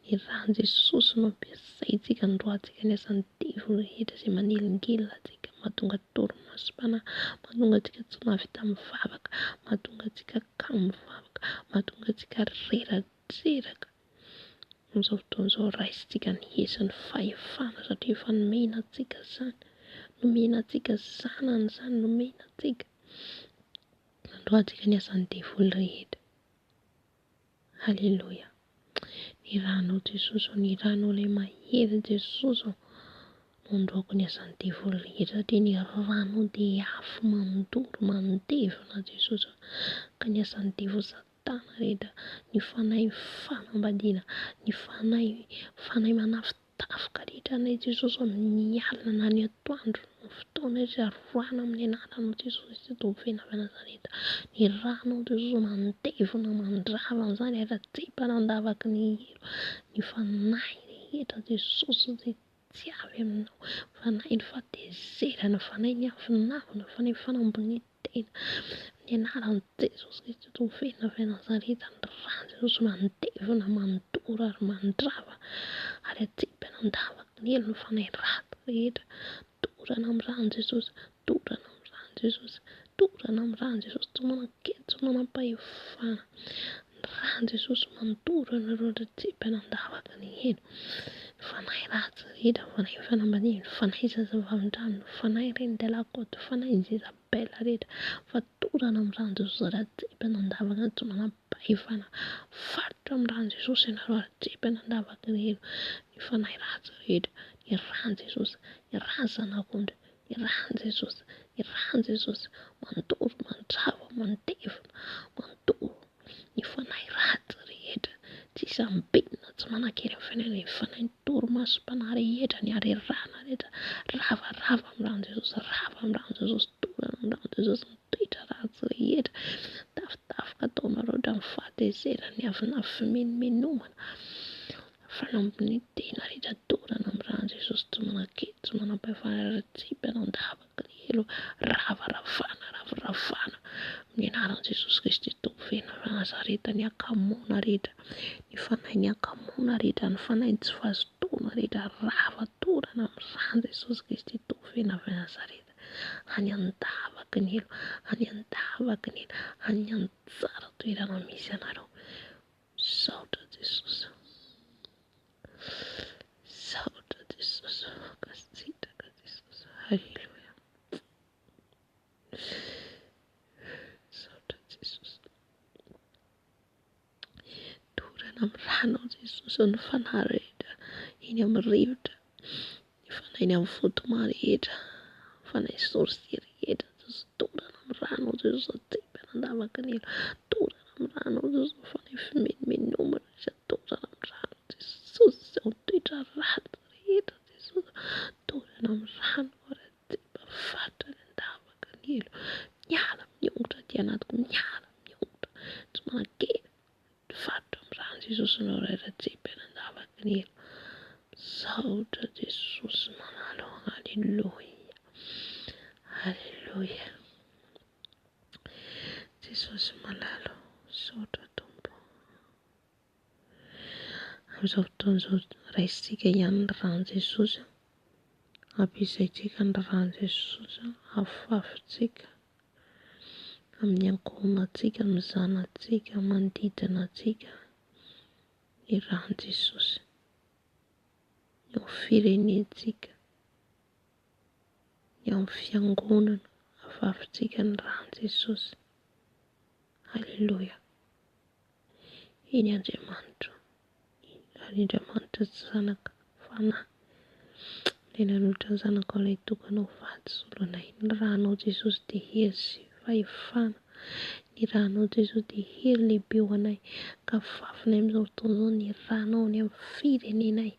ny ran'i Jesosy no ampiasaintsika androantsika ny asan'ny devoly rehetra izay manelingelina antsika, mahatonga torimasom-panahy, mahatonga antsika tsy mahavita mivavaka, mahatonga antsika kamo mivavaka, mahatonga antsika reradreraka. Amin'izao fotoana izao raisintsika ny hery sy ny fahefana satria efa nomena antsika izany, nomena antsika zanany izany, nomena antsika. Androantsika ny asan'ny devoly rehetra. Aleloia. Ny ranao Jesosy ô, ny ranao ilay mahery Jesosy ô, no androako ny asan'ny devoly rehetra satria ny ranao dia afo mandoro mandevona Jesosy ô, ka ny asan'ny devoly satana rehetra, ny fanahy fanambadiana, ny fanahy fanahy manafitafoka rehetra anay Jesosy ô, amin'ny alina na ny atoandro, ny fotoana rehetra roahina amin'ny anaranao Jesosy Kristy Tompo feno avy Nazareta, ny ranao Jesosy mandevona mandrava an'izany ary atsipana an-davaky ny helo ny fanahy rehetra Jesosy izay tsy avy aminao, fanahy ny fahatezerana, fanahy ny avonavona, fanahy ny fanambonian-tena. Tena amin'ny anaran'i Jesosy Kristy Tompo feno avy Nazareta ny ran'i Jesosy mandevona, mandoro ary mandrava ary atsipy any an-davaky ny helo ny fanahy ratsy rehetra. Dorana amin'ny ran'i Jesosy, dorana amin'ny ran'i Jesosy, dorana amin'ny ran'i Jesosy, tsy manan-kery, tsy manam-pahefana. Ny ran'i Jesosy mandoro anareo ary atsipy any an-davaky ny helo. Ny fanahy ratsy rehetra, ny fanahy fanambaniana, ny fanahy zazavavindrano, ny fanahy reine de la côte, ny fanahy Jezabel rehetra, fatorana amin'ny ran'i Jesosy ary atsipy any an-davaka any, tsy manam-pahefana. Fatotra amin'ny ran'i Jesosy ianareo ary atsipy any an-davaky ny helo. Ny fanahy ratsy rehetra, ny ran'i Jesosy, ny ran'ny Zanak'ondry, ny ran'i Jesosy, ny ran'i Jesosy, mandoro, mandrava, mandevona, mandoro ny fanahy ratsy rehetra, tsy hisy ambinina, tsy manan-kery amin'ny fiainana, ny fanahy ny torimasom-panahy rehetra, ny harerahana rehetra, rava, rava amin'ny ran'i Jesosy, rava amin'ny ran'i Jesosy, dorana amin'ny ran'i Jesosy, ny toetra ratsy rehetra, tafitafoka ataonareo hatramin'ny fahatezerana, ny avonavy fimenomenomana. Fanambin'ny tena rehetra dorana amin'ny ran'i Jesosy tsy manan-kery, tsy manam-pahefana ary tsipy an'andavaka ny helo, ravaravana, raviravana amin'ny anaran'i Jesosy Kristy Tompo feno avy Nazareta ny hakamoana rehetra, ny fanahin'ny hakamoana rehetra, ny fanahin'ny tsy fahazotoana rehetra, rava dorana amin'ny ran'i Jesosy Kristy Tompo feno avy Nazareta, any an-davaky ny helo, any an-davaky ny helo, any an-tsara toerana misy anareo. Misaotra Jesosy. Misaotra Jesosy. Mankasitraka Jesosy. Alléluia. Misaotra Jesosy. Dorana amin'ny ranao Jesosy ny fanahy rehetra eny amin'ny rivotra, ny fanahy eny amin'ny fotoma rehetra, fanahy sorcier rehetra Jesosy dorana amin'ny ranao Jesosy atsipy an'andavaka ny helo, dorana amin'ny ranao Jesosy fanahy fimenomenomana rehetra dorana amin'ny ranao Jesosy izao toetra ratsy rehetra Jesosy dorana amin'ny ranao ary atsipy faritra any an-davaka ny helo, miala miongotra aty anatiko, miala miongotra tsy manan-kery Faritra amin'ny ran'i Jesosy no rairatsipy any an-davaky ny helo. Misaotra Jesosy manalo. Aleloia. Aleloia. Jesosy malalo. Misaotra Tompo. Amin'izao fotoana izao raisintsika ihany ny ran'i Jesosy. Ampiasaintsika ny ran'i Jesosy. Afafintsika. Amin'ny ankohonantsika, amin'ny zanatsika, manodidina antsika ny ran'i Jesosy. Ny ao firenentsika, ny ao amin'ny fiangonana, afafintsika ny ran'i Jesosy. Aleloia. Eny Andriamanitra, ary Andriamanitra tsy zanaka fanahy. Ilay nanolotra ny zanakao ilay tokana ho faty solonay. Ny ranao Jesosy dia hery sy fahefana. Ny ranao Jesosy dia hery lehibe ho anay. Ka fafinay amin'izao fotoana izao ny ranao any amin'ny firenenay,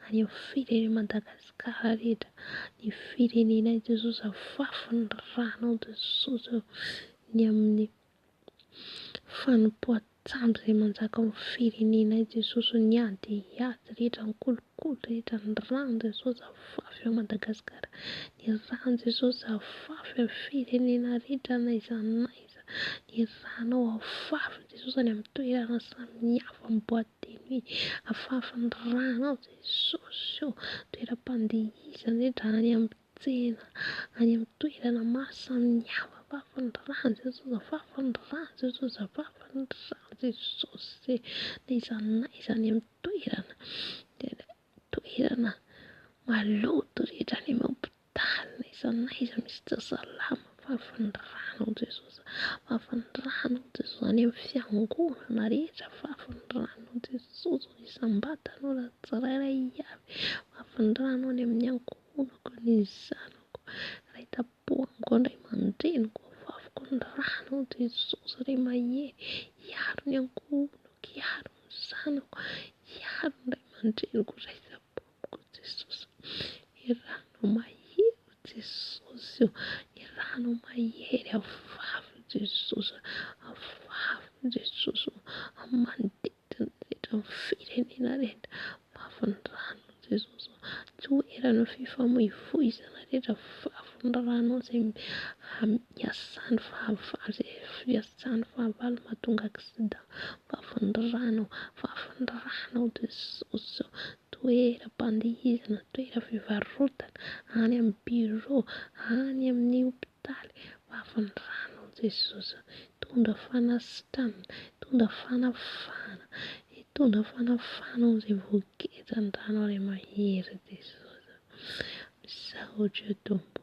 any amin'ny firenen'i Madagasikara rehetra. Ny firenenay Jesosy afafy ny ranao Jesosy ô. Ny amin'ny fanompoan. Tsambo izay manjaka ao amin'ny firenenay Jesosy ny ady ady rehetra ny kolikoly rehetra ny rano Jesosy afafy ao Madagasikara ny rano Jesosy afafy amin'ny firenena rehetra n'aiza n'aiza ny ranao afafy Jesosy any amin'ny toerana samihafa amin'ny boite de nuit afafy ny ranao Jesosy ô toeram-pandihizana rehetra any amin'ny tsena any amin'ny toerana maro samihafa afafy ny rano Jesosy afafy ny rano Jesosy afafy ny rano Jesosy n'aiza n'aiza any amin'ny toerana toerana maloto rehetra any amin'ny hopitaly n'aiza n'aiza misy tsy salama afafy ny rano Jesosy afafy ny rano Jesosy any amin'ny fiangonana rehetra afafy ny rano Jesosy isam-batan'olona tsirairay avy afafy ny rano any amin'ny ankohonako ny zanako ray tam-po amiko ny ray aman-dreniko afafiko ny rano Jesosy ray mahery hiaro ny ankohonako hiaro ny zanako hiaro ny ray aman-dreniko ray tam-po amiko Jesosy ny rano mahery Jesosy ô ny rano mahery afafy Jesosy afafy Jesosy ô manodidina rehetra ny firenena rehetra afafy ny rano Jesosy ô toerana fifamoivoizana rehetra afafy ny rano izay iasan'ny fahavalo izay fiasan'ny fahavalo mahatonga accident afafy ny rano afafy ny rano Jesosy ô toeram-pandihizana toeram-pivarotana any amin'ny bureau any amin'ny hopitaly afafy ny rano Jesosy hitondra fanasitranana hitondra fanafahana hitondra fanafahana ho an'izay voageja ny rano ray mahery Jesosy misaotra Tompo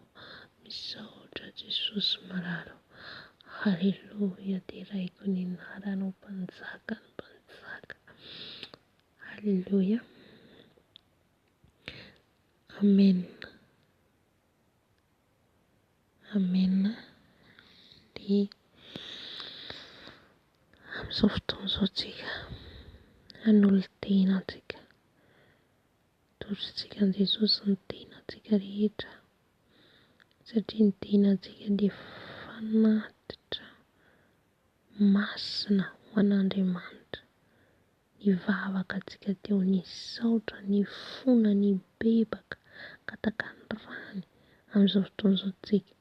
misaotra Jesosy malala Haleloia deraiko ny anaranao mpanjaka ny mpanjaka Haleloia Amen Amen dia amin'izao fotoana izao tsika hanolo-tena antsika atolotsika an'i Jesosy ny tenantsika rehetra satria ny tenantsika dia fanatitra masina ho an'Andriamanitra. Nivavaka antsika teo, nisaotra, nifona, nibebaka, nangataka ny rany amin'izao fotoana izao tsika.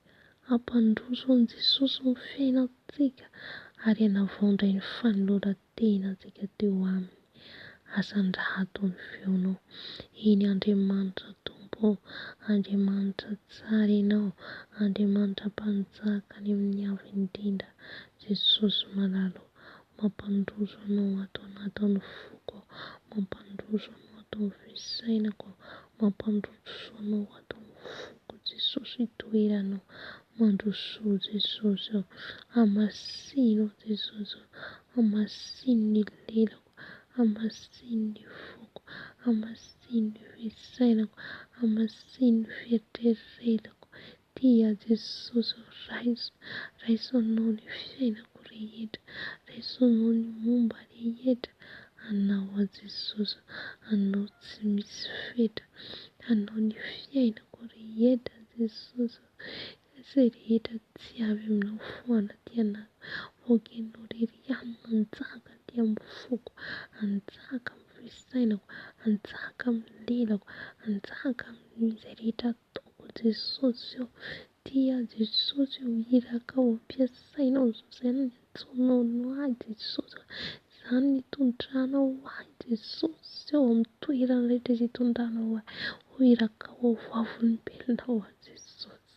Hampandroso an'i Jesosy ny fiainantsika ary hanavao indray ny fanoloran-tenantsika teo aminy. Asandrato ny feonao. Eny Andriamanitra Tompo ô, Andriamanitra tsara Ianao, Andriamanitra Mpanjaka any amin'ny avo indrindra, Jesosy malala ô, mampandroso Anao ato anatin'ny foko aho, mampandroso Anao ato amin'ny fisainako aho, mampandroso Anao ato amin'ny foko Jesosy itoeranao, mandrosoa Jesosy ô, hamasino aho Jesosy ô, hamasino ny lelako, hamasino ny foko, hamasino ny fisainako, hamasino ny fieritreretako, Tia Jesosy ô raiso, raiso Anao ny fiainako rehetra, raiso Anao ny momba rehetra, Anao aho Jesosy, Anao tsy misy fetra, Anao ny fiainako rehetra Jesosy ô, izay rehetra tsy avy aminao foana aty anatiko, aoka Ianao irery ihany no hanjaka aty amin'ny foko, hanjaka amin'ny fisainako, hanjaka amin'ny lelako, hanjaka amin'izay rehetra ataoko Jesosy ô, tia Jesosy ô, irakao ampiasainao izao izany niantsoanao ahy Jesosy ô, izany nitondranao ahy Jesosy ô, amin'ny toerana rehetra izay itondranao ahy, ho irakao aho, vavolombelonao aho Jesosy.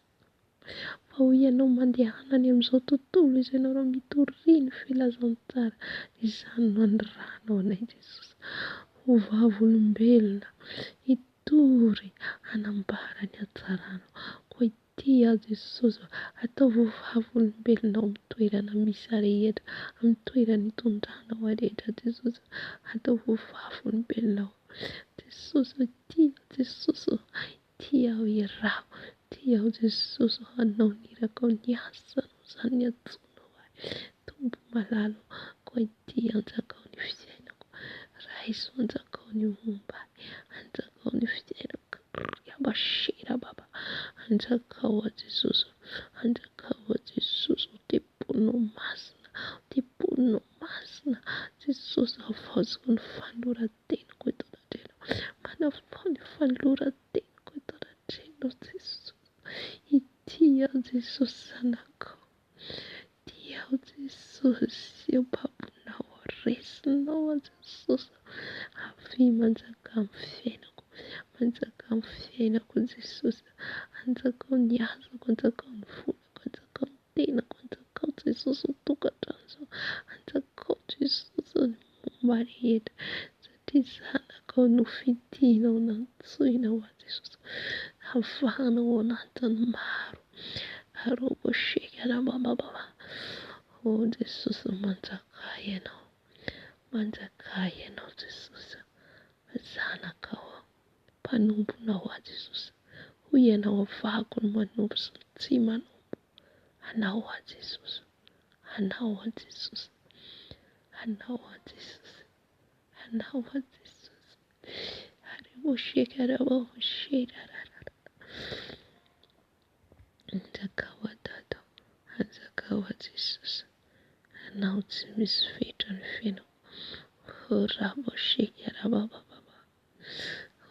Fa hoy Ianao, Mandehana any amin'izao tontolo izao ianareo mitoria ny filazantsara, izany no anirahanao anay Jesosy, ho vavolombelona, hitory, hanambara ny hatsaranao. Koa ity aho Jesosy ô, ataovy ho vavolombelonao amin'ny toerana misy ahy rehetra, amin'ny toerana itondranao ahy rehetra Jesosy ô, ataovy ho vavolombelonao. Jesosy ô, ity aho Jesosy ô, ity aho iraho, ity aho Jesosy ô, hanao ny irakao, ny asanao izany niantsoanao ahy. Tompo malala ô, koa ity anjakao ny fiainako, raiso anjakao ny momba ahy, anjakao ny fiainako, Baba, anjakao aho Jesosy ô, anjakao aho Jesosy ô, tempolinao masina, tempolinao masina. Havaoziko ny fanoloran-tenako eto anatrehanao. Manavao ny fanoloran-tenako eto anatrehanao Jesosy. Ity aho Jesosy zanakao. Ity aho Jesosy babonao aho, resinao aho Jesosy. Avia manjaka amin'ny fiainako. Manjaka amin'ny fiainako Jesosy. Anjakao ny asako, anjakao ny volako, anjakao ny tenako, anjakao Jesosy ny tokantranoko, anjakao Jesosy ny momba rehetra satria zanakao nofidinao, nantsoinao aho Jesosy. Havahanao ao anatin'ny maro. Oh Jesosy manjakà Ianao, manjakà Ianao Jesosy, zanakao aho, mpanomponao aho Jesosy. Hoy Ianao avahako ny manompo sy ny tsy manompo. Anao aho Jesosy, Anao aho Jesosy, Anao aho Jesosy, Anao aho Jesosy. Anjakao aho Dada, anjakao aho Jesosy. Anao tsy misy fetra ny fiainako. Oh rabo shekarabababa.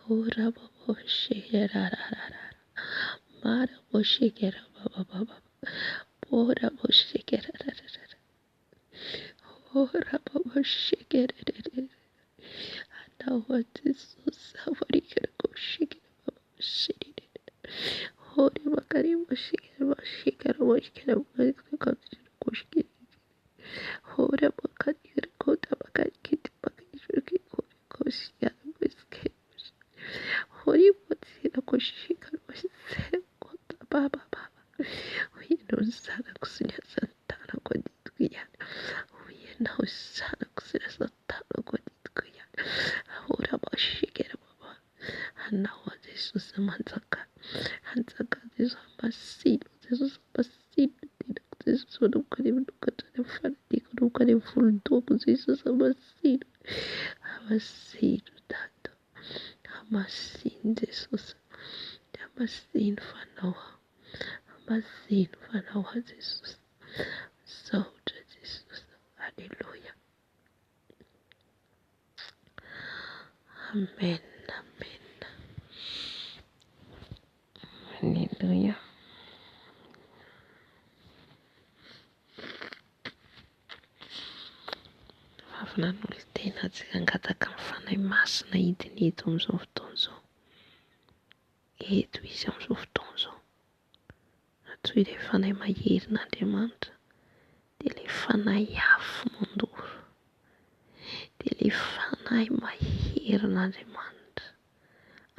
Oh rabo shekarararara. Marabo shekarabababa. Oh rabo shekarararara. Oh rabo shekarararara. Anao aho Jesosy. Avarikirako shekarababa shekararara. Oh rabo shekarababa shekarababa shekarababa. Hamasino Jesosy, hamasino fanao, hamasino fanao Jesosy. Misaotra Jesosy, Aleloia. Amen, amen. Aleloia. Avy nanolo-tena antsika hangataka ny Fanahy Masina hidina eto amin'izao fotoana izao. Eto izy amin'izao fotoana izao. Antsoy ilay Fanahy maherin'Andriamanitra, dia ilay Fanahy afo mandoro, dia ilay Fanahy maherin'Andriamanitra.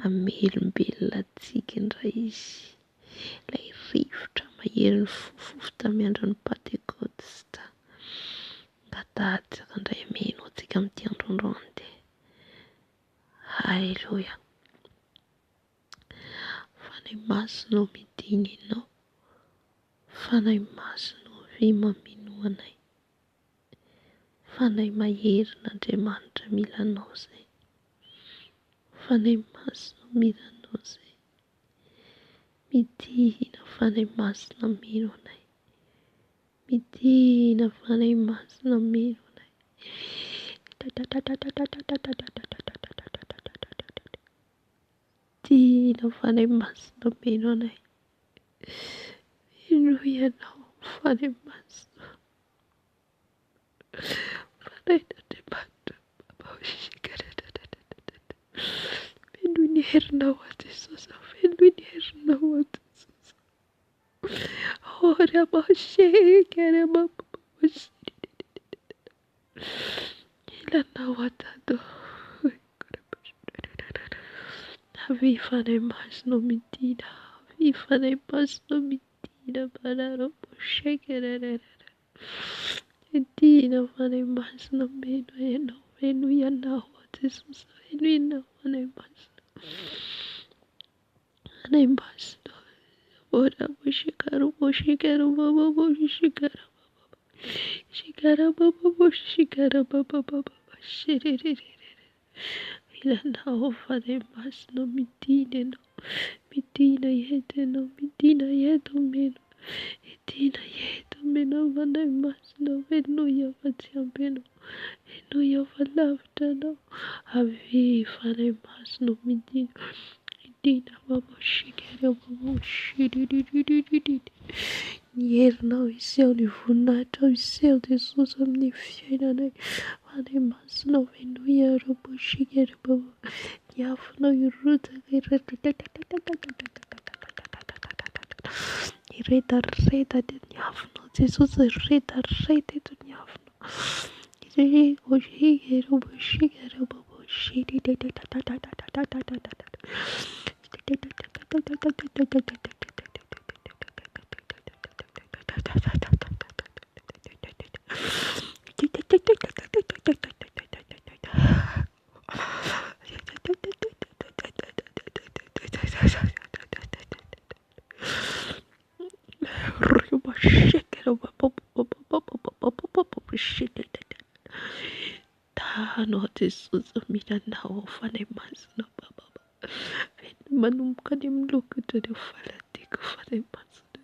Hamelombelona antsika indray izy. Ilay rivotra mahery nifofofofo tamin'ny andron'ny Pantekôsta. Angatahantsika indray hameno antsika amin'ity andro androany ity. Haleloia. Fanahy Masina ô midina Ianao. Fanahy Masina ô avia mameno anay. Fanahy maherin'Andriamanitra mila Anao izay. Fanahy Masina mila Anao izay. Midina Fanahy Masina mino anay. Midina Fanahy Masina mino anay. Midina Fanahy Masina mino anay. Mino Ianao Fanahy Masina. Fanahin'Andriamanitra. Fenoy ny herinao aho Jesosy, fenoy ny herinao aho Jesosy. Ilanao aho Dada. Avia Fanahy Masina midina, avia Fanahy Masina midina, Midina Fanahy Masina mino Ianao, mino Ianao Jesosy, mino Ianao Fanahy Masina. Fanahy Masina. Ilanao Fanahy Masina midina Ianao, midina eto Ianao, midina eto mino, midina eto mino Fanahy Masina, fenoy aho fa tsy ampy Ianao, fenoy aho fa lavitra. Ny herinao hiseho, ny voninahitrao hiseho Jesosy amin'ny fiainanay. Fanahy Masina fenoy ny afonao hirotsaka hiredareda ny afonao Jesosy hiredareda eto ny afonao. Tano Jesosy mila anao aho Fanahy Masina Manomboka any amin'ny lohako hatrany amin'ny faladiako Fanahy Masina.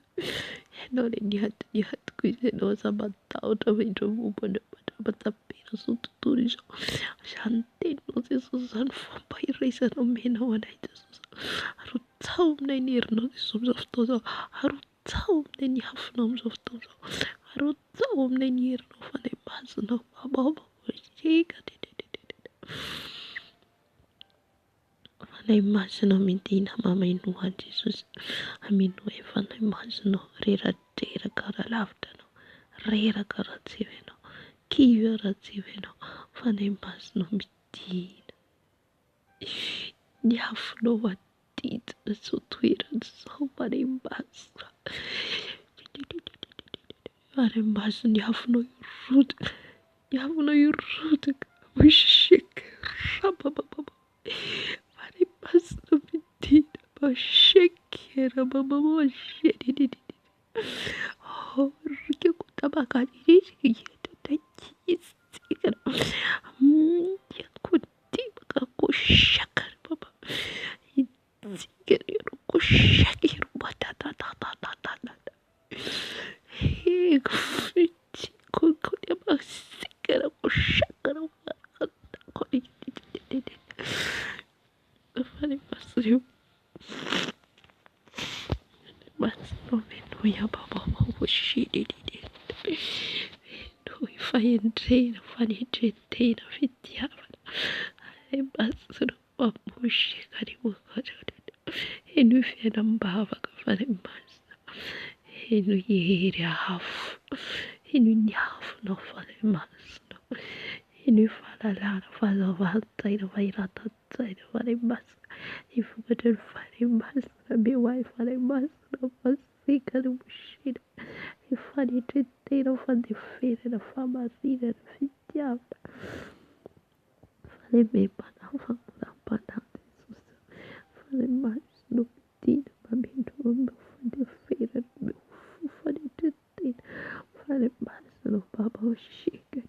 Ianao ilay niady ny adiko izy ianao aza matahotra fa indreo momba anao mandra-pahatapera izao tontolo izao. Izany teninao Jesosy izany fomba iraisana omenao anay Jesosy. Arotsaho aminay ny herinao Jesosy amin'izao fotoana izao. Arotsaho aminay ny afonao amin'izao fotoana izao. Arotsaho aminay ny herinao Fanahy Masina. Fanahy Masina midina mamenoa an'i Jesosy. Amenoa e Fanahy Masina reradreraka raha lavitra anao, reraka raha tsy eo ianao, kivy aho raha tsy eo ianao. Fanahy Masina midina. Ny afonao manodidina izao toerana izao Fanahy Masina. Fanahy Masina ny afonao hirotsaka, ny afonao hirotsaka. Fanahy Masina midina Fahendrena, fanetren-tena, fitiavana. Henoy fiainam-bavaka Fanahy Masina. Henoy hery afo. Henoy ny afonao Fanahy Masina. Henoy fahalalana, fahazavan-tsaina, fahiratan-tsaina Fanahy Masina. Ny vokatry ny Fanahy Masina omeo ahy Fanahy Masina. Masika ny mosina. Ny fanetren-tena, fandeferana, fahamarinana, fitiavana. Fahalemem-panahy, famoram-panahy Jesosy. Fanahy Masina midina mameno omeo fandeferana, omeo fo fanetren-tena. Fanahy Masina Baba Shika.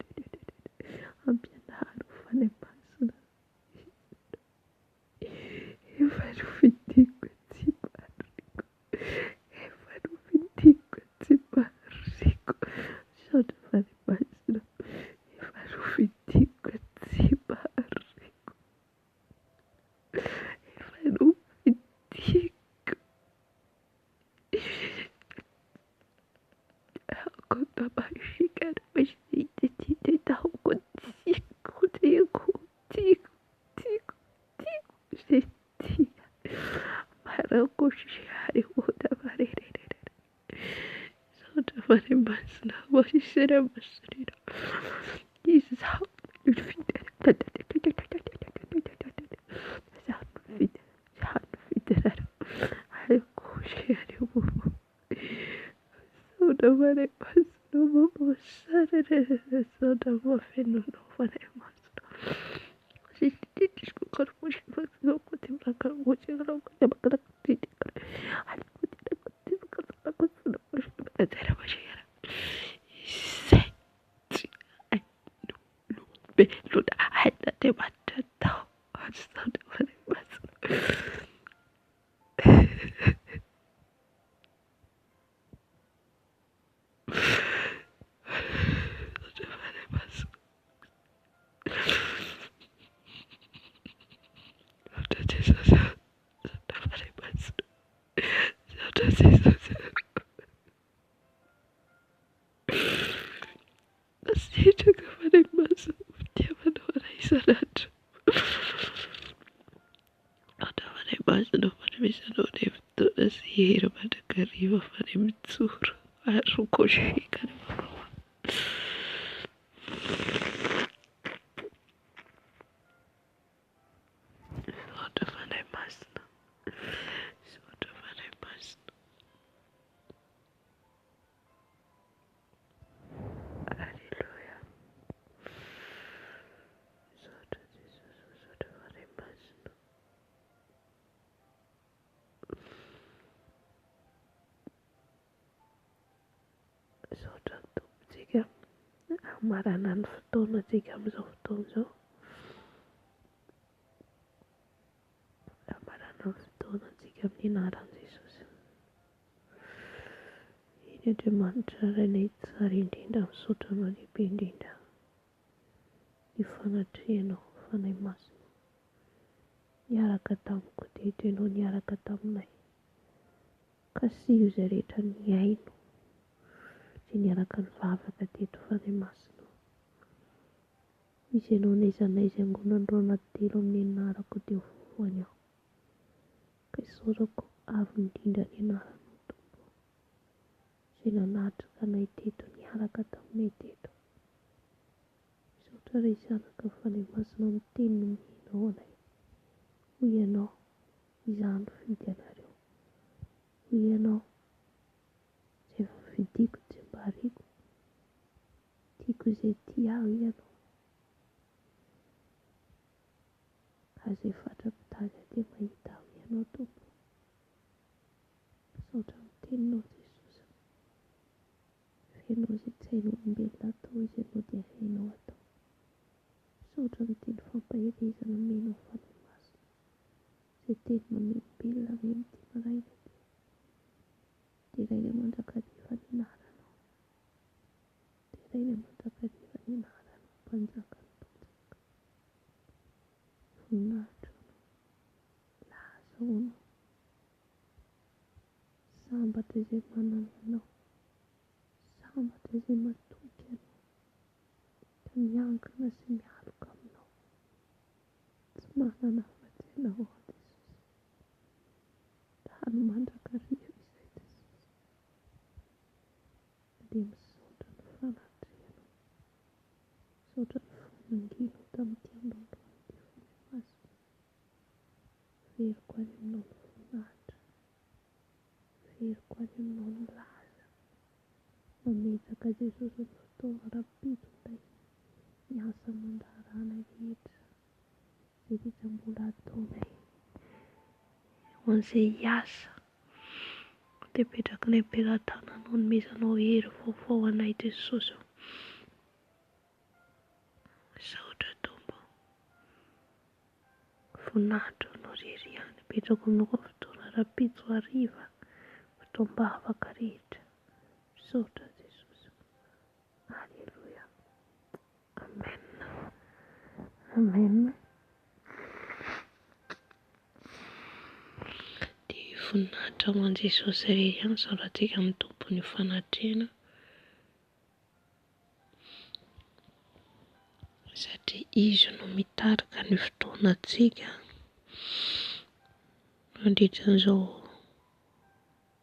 Ampianaro Fanahy Masina. Efa nofidiko tsy mariko. Efa nofidiko tsy mariko. Misaotra Fanahy Masina. Efa nofidiko tsy mariko. Efa nofidiko. Mankasitraka Fanahy Masina fitiavanao anay isan'andro. Misaotra Fanahy Masina fanomezanao anay fotoana sy hery mandrakariva Fanahy mijoro ary rokosheka ny mama. Misaotra Fanahy Masina. Misaotra Fanahy Masina. Alléluia. Misaotra Jesosy, misaotra Fanahy Masina. Misaotra ny Tompontsika hamarana ny fotoanantsika amin'izao fotoana izao. Hamarana ny fotoanantsika amin'ny anaran'i Jesosy. Eny Andriamanitra Rainay tsara indrindra, misaotra Anao lehibe indrindra ny fanatrehanao Fanahy Masina. Niaraka tamiko teto Ianao, niaraka taminay. Kasiho izay rehetra nihaino sy niaraka nivavaka teto Fanahy Masina ô. Misy Ianao n'aiza n'aiza iangonan'ireo anaty telo amin'ny anarako dia ho voany aho. Ka isaorako avo indrindra ny anaranao Tompo ô, izay nanatrika anay teto, niaraka taminay teto. Misaotra Ray Zanaka Fanahy Masina amin'ny teny nomenao anay. Hoy Ianao, Izaho nifidy anareo. Hoy Ianao, Izay voafidiko tsy mba ariako. Tiako izay tia ahy Ianao. Ka izay fatra-pitady ahy dia mahita ahy Ianao Tompo. Misaotra amin'ny teninao Jesosy. Feno izay tsy hain'olombelona atao izy ianao dia hainao atao. Misaotra amin'ny teny fampaherezana omenao Fanahy Masina. Izay teny mamelombelona anay amin'ity maraina ity. Deraina mandrakariva ny anaranao. Deraina mandrakariva ny anaranao Mpanjakan'ny mpanjaka. Voninahitra ho anao. Laza ho anao. Sambatra izay manana anao. Sambatra izay matoky anao. Ka miankina sy mialoka aminao. Tsy manana afa-tsy anao aho Jesosy. Rano mandrakariva izay Jesosy. Dia misaotra ny fanatrehanao. Misaotra ny famangianao tamin'ity andro androany ity Fanahy Masina. Averiko any aminao ny voninahitra. Averiko any aminao ny laza. Mametraka Jesosy ny fotoana rahampitso indray ny asa aman-draharahanay rehetra izay rehetra mbola ataonay ho an'izay hiasa dia apetrakinay am-pelatananao anomezanao hery vaovao anay Jesosy ô. Misaotra Tompo. Voninahitra ho anao irery ihany. Apetrako aminao koa ny fotoana rahampitso hariva, fotoam-bavaka rehetra. Misaotra Jesosy. Alléluia. Amen. Amen. Dia voninahitra ho an'i Jesosy irery ihany. Isaorantsika amin'ny Tompo ny fanatrehana. Satria Izy no mitarika ny fotoanantsika mandritra an'izao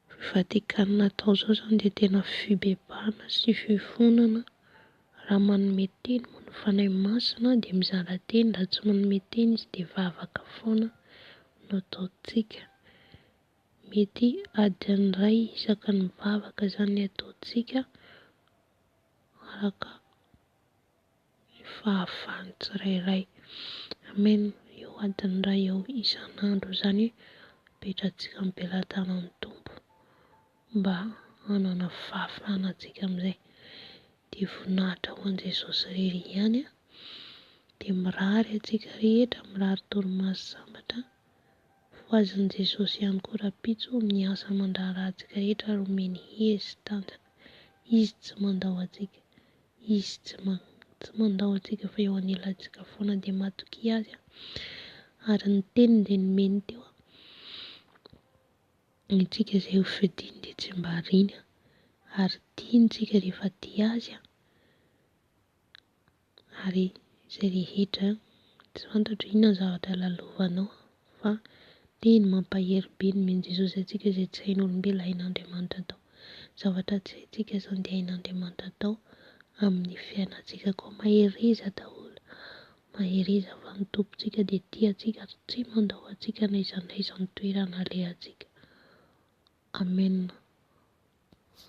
fifadian-kanina atao izao izany dia tena fibebahana sy fifonana. Raha manome teny moa ny Fanahy Masina dia mizara teny, raha tsy manome teny Izy dia vavaka foana no ataontsika. Mety adiny iray isaky ny mivavaka izany ny ataontsika araka ny fahafahan'ny tsirairay. Amen. Eo adiny iray eo isan'andro izany apetratsika am-pelatanan'ny Tompo mba hanana fahafahana antsika amin'izay. Dia voninahitra ho an'i Jesosy irery ihany. Dia mirary antsika rehetra, mirary torimaso sambatra. Vohazin'i Jesosy ihany koa rahampitso amin'ny asa aman-draharahantsika rehetra ary omeny hery sy tanjaka. Izy tsy mandao antsika. Izy tsy tsy mandao antsika fa eo anilantsika foana dia matokia Azy ary ny teniny dia nomeny teo ny antsika izay ho fidiny dia tsy mba ariany ary tiany tsika rehefa tia Azy. Ary izay rehetra tsy fantatro inona ny zavatra lalovanao fa teny mampahery be nomen'i Jesosy antsika izay tsy hain'olombelona hain'Andriamanitra atao. Zavatra tsy haintsika izany dia hain'Andriamanitra atao amin'ny fiainantsika koa mahereza daholo. Mahereza fa ny Tompontsika dia tia antsika ary tsy mandao antsika n'aiza n'aiza ny toerana alehantsika. Amen.